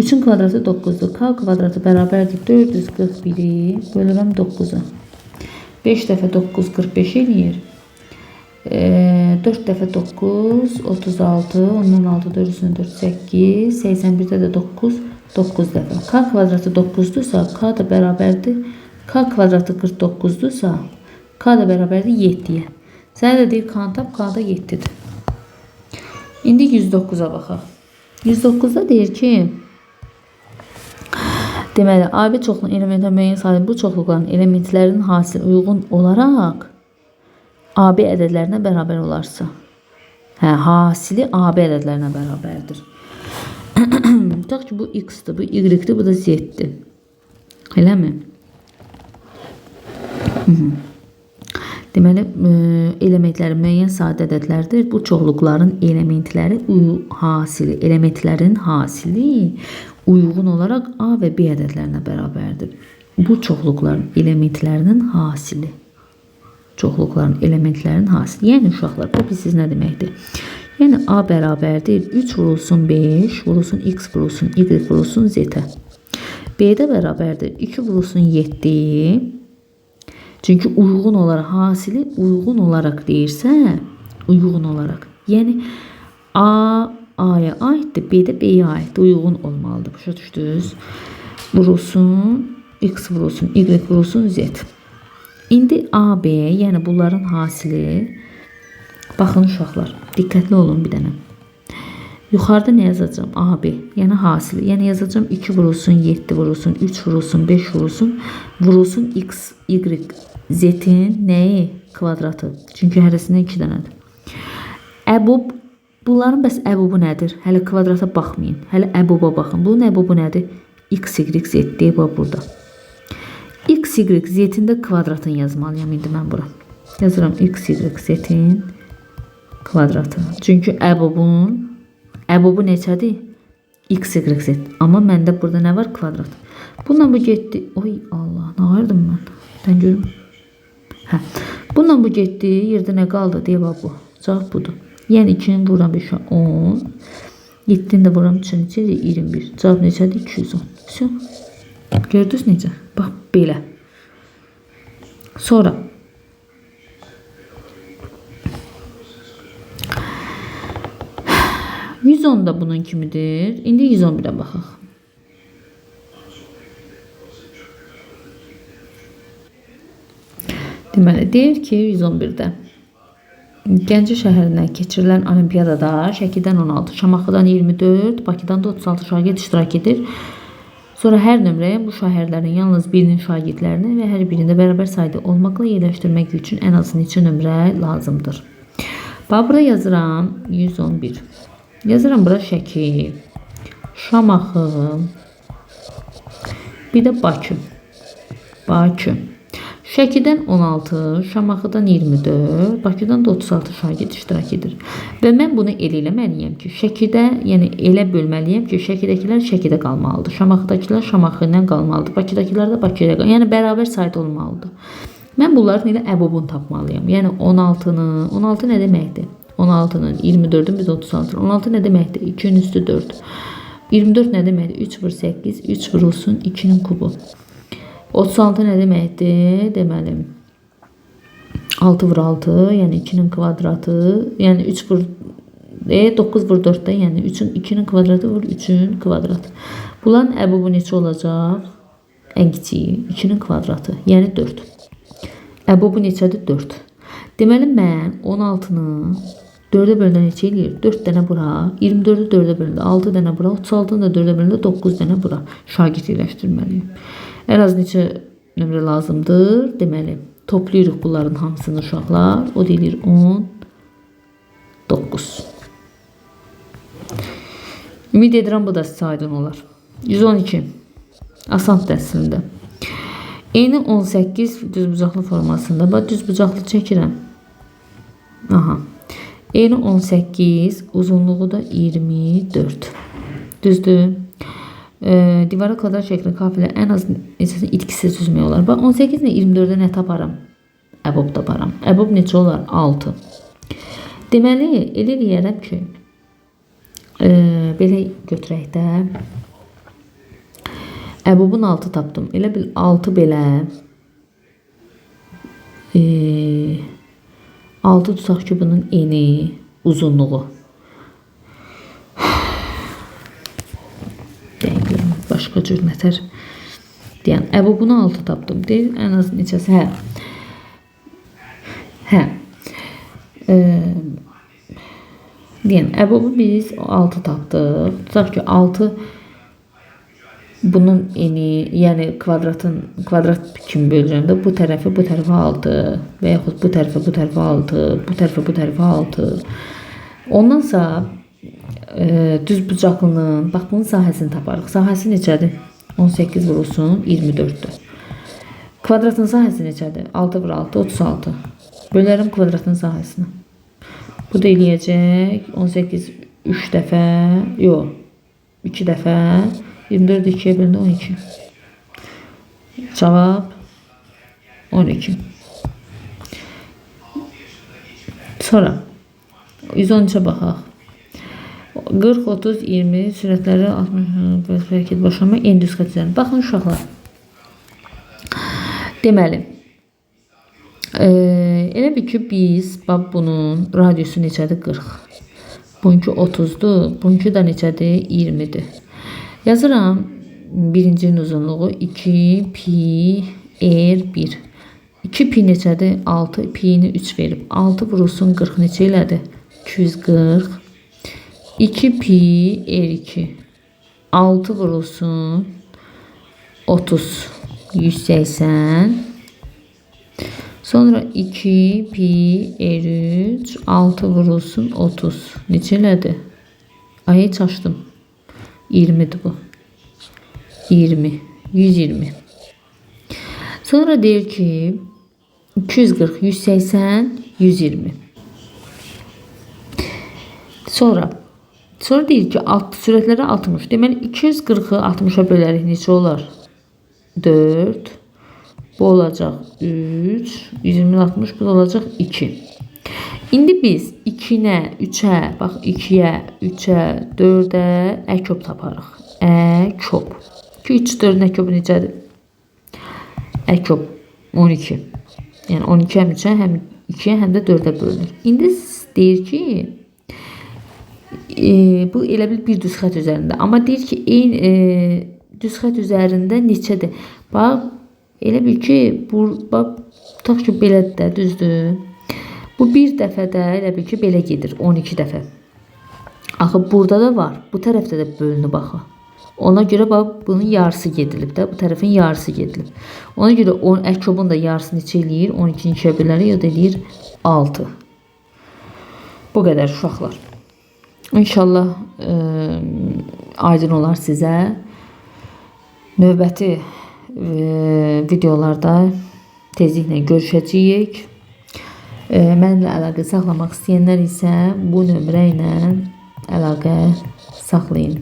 3-ün kvadratı 9-dur. K kvadratı bərabərdir 441-i bölürəm 9-a. 5 dəfə 9 45 eləyir. 4 dəfə 9 36, ondan 6 4 üstünə 4 8, 81-də də 9 9 dəfə. K kvadratı 9-dursa, K da bərabərdir. K kvadratı 49-dursa, K da bərabərdir 7-yə. Sənə də deyir K tap, K da 7-dir. İndi 109-a baxaq. 109-da deyir ki, deməli, AB çoxluğun elementə müəyyən sayı bu çoxluqların elementlərinin hasili uyğun olaraq AB ədədlərinə bərabər olarsa. Hə, hasili AB ədədlərinə bərabərdir. Tutaq ki, bu X-dir, bu Y-dir, bu da Z-dir. Eləmi? Deməli, elementləri müəyyən sadə ədədlərdir. Bu çoxluqların elementləri hasili, elementlərin hasili uyğun olaraq A və B ədədlərinə bərabərdir. Bu çoxluqların elementlərinin hasili. Çoxluqların elementlərinin hasili. Yəni uşaqlar, bu siz nə deməkdir? Yəni A bərabərdir 3 vurulsun 5, vurulsun X vurulsun Y vurulsun Z-ə. B də bərabərdir 2 vurulsun 7. Çünki uyğun olaraq, hasili uyğun olaraq deyirsə, uyğun olaraq. Yəni A A-ya aiddir, B də B-yə aiddir. Uyğun olmalıdır. Başa düşdünüz? Vurulsun, X vurulsun, Y vurulsun, Z. İndi A, B, yəni bunların hasili. Baxın uşaqlar, diqqətli olun bir dənə. Yuxarıda nə yazacağam? A, B, yəni hasili. Yəni yazacağam 2 vurulsun, 7 vurulsun, 3 vurulsun, 5 vurulsun, vurulsun X, Y, Z-in nəyi? Kvadratı. Çünki hərəsindən 2 dənədir. Əbob, bunların bəs əbobu nədir? Hələ kvadrata baxmayın. Hələ əboba baxın. Bunun əbobu nədir? X, Y, Z deyib burada. X, Y, Z-in də kvadratını yazmalıyam indi mən bura. Yazıram X, Y, Z-in kvadratı. Çünki əbobu neçədir? X, Y, Z. Amma məndə burada nə var? Kvadrat. Bununla bu getdi. Oy Allah, nə ayırdım mən? Dən görüm. Hə. Bununla bu getdi. Yerdə nə qaldı? Deyə bax bu. Cavab budur. Yəni 2-ni vururam 5-ə 10. 7-ni də vururam 3-ə neçədir? 21. Cavab neçədir? 210. Vəsə. Gördünüz necə? Bax belə. Sonra 110 da bunun kimidir. İndi 111-ə baxaq. Deməli, deyir ki, 111-də Gəncə şəhərinə keçirilən olimpiyadada Şəkidən 16, Şamaxıdan 24, Bakıdan da 36 şagird iştirak edir. Sonra hər nömrəyə bu şəhərlərin yalnız birinin şagirdlərini və hər birində bərabər sayda olmaqla yerləşdirmək üçün ən az neçə nömrə lazımdır. Bax, bura yazıram 111. Yazıram bura Şəki, Şamaxı, bir də Bakı. Bakı. Şəkidən 16, Şamaxıdan 24, Bakıdan da 36 şagird iştirak edir. Və mən bunu elə eləməliyəm ki, Şəkidə, yəni elə bölməliyəm ki, Şəkidəkilər Şəkidə qalmalıdır, Şamaxıdakılar Şamaxı ilə qalmalıdır, Bakıdakılar da Bakıda qalmalıdır. Yəni bərabər sayda olmalıdır. Mən bunların elə əbobunu tapmalıyam. Yəni 16-nı, 16 nə deməkdir? 16-nın, 24-ün biz 36. 16 nə deməkdir? 2-nin üstü 4. 24 nə deməkdir? 3 vur 8, 3 vurulsun 2-nin kubu. 36 nə deməkdir? Deməli, 6 vur 6, yəni 2-nin kvadratı, yəni 3 vur, 9 vur 4-də, yəni 2-nin kvadratı vur 3-ün kvadratı. Bunların əbobu neçə olacaq? Ən kiçiyi 2-nin kvadratı, yəni 4. Əbobu neçədir? 4. Deməli, mən 16-nı 4-ə bölündə neçə eləyir? 4 dənə bura, 24-ü 4-ə bölündə 6 dənə bura, 36-nı da 4-ə bölündə 9 dənə bura şagird yerləşdirməliyim. Ən az neçə nömrə lazımdır? Deməli, toplayırıq bunların hamısını uşaqlar. O deyilir 19. Ümid edirəm bu da sizə aydın olar. 112. Asandır əslində. Eni 18 düzbucaqlı formasında. Bax, düzbucaqlı çəkirəm. Aha. Eni 18, uzunluğu da 24. Düzdür. Divara kvadrat şəklində kafelə ən az neçəsini itkisiz düzmək olar. Bax, 18 ilə 24-ə nə taparam? Əbob taparam. Əbob neçə olar? 6. Deməli, elə eləyərəm ki, belə götürək də. Əbubun 6 tapdım. Elə bil 6 belə 6 tutaq ki, bunun eni, uzunluğu. Deyim, başqa cür nətər deyən. Əbubunu 6 tapdım. Deyir, ən az neçəsi? Hə. Hə. Deyən, əbubu biz 6 tapdıq. Tutaq ki, 6 bunun eni, yəni kvadrat kimi bölürəm də, bu tərəfi bu tərəfə 6 və yaxud bu tərəfə bu tərəfə 6, bu tərəfə bu tərəfə 6. Ondansa düz bucaqlının, bax bunun sahəsini taparıq. Sahəsi neçədir? 18 vurulsun 24-dür. Kvadratın sahəsi neçədir? 6 vur 6, 36. Bölərəm kvadratın sahəsini. Bu da eləyəcək 18 3 dəfə, yox, 2 dəfə. 24 2'ye bölündü 12. Cavab 12. Sonra 113'e baxaq. 40, 30, 20 sürətləri 60 hərəkət başlama en düz xətt üzərində. Baxın uşaqlar. Deməli, elə bil ki biz bax bunun radiusu neçədir? 40. Bununki 30-dur. Bununki də neçədir? 20-dir. Yazıram birincinin uzunluğu 2 pi r 1. 2 pi neçədir? 6. Pi'ni 3 verib. 6 vurulsun 40 neçə elədi? 240. 2 pi r2. 6 vurulsun 30. 180. Sonra 2 pi r3. 6 vurulsun 30. Neçə elədi? Ay, çaşdım. 20'dir bu. 20. 120. Sonra deyir ki 240, 180, 120. Sonra deyir ki sürətləri 60. Deməli 240-ı 60-a bölərik neçə olar? 4. Bu olacaq 3. 120 60 bu da olacaq 2. İndi biz 2-nə, 3-ə, bax 2-yə, 3-ə, 4-ə əkob taparıq. Əkob. 2, 3, 4-ün əkobu necədir? Əkob 12. Yəni 12 həm 3-ə, həm 2-yə, həm də 4-ə bölünür. İndi deyir ki, bu elə bil bir düz xətt üzərində. Amma deyir ki, düz xətt üzərində neçədir? Bax, elə bil ki, bu, bax, tutaq ki, belədir də, düzdür. Bu bir dəfə də elə bil ki, belə gedir, 12 dəfə. Axı, burada da var, bu tərəfdə də bölünüb axı. Ona görə bax, bunun yarısı gedilib də, bu tərəfin yarısı gedilib. Ona görə əkobun da yarısı neçə eləyir? 12-ni 2-yə bölərik, o da eləyir 6. Bu qədər uşaqlar. İnşallah aydın olar sizə. Növbəti videolarda tezliklə görüşəcəyik. Mənimlə əlaqə saxlamaq istəyənlər isə bu nömrə ilə əlaqə saxlayın.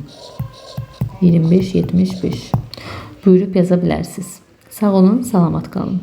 25 75 buyurub yaza bilərsiniz. Sağ olun, salamat qalın.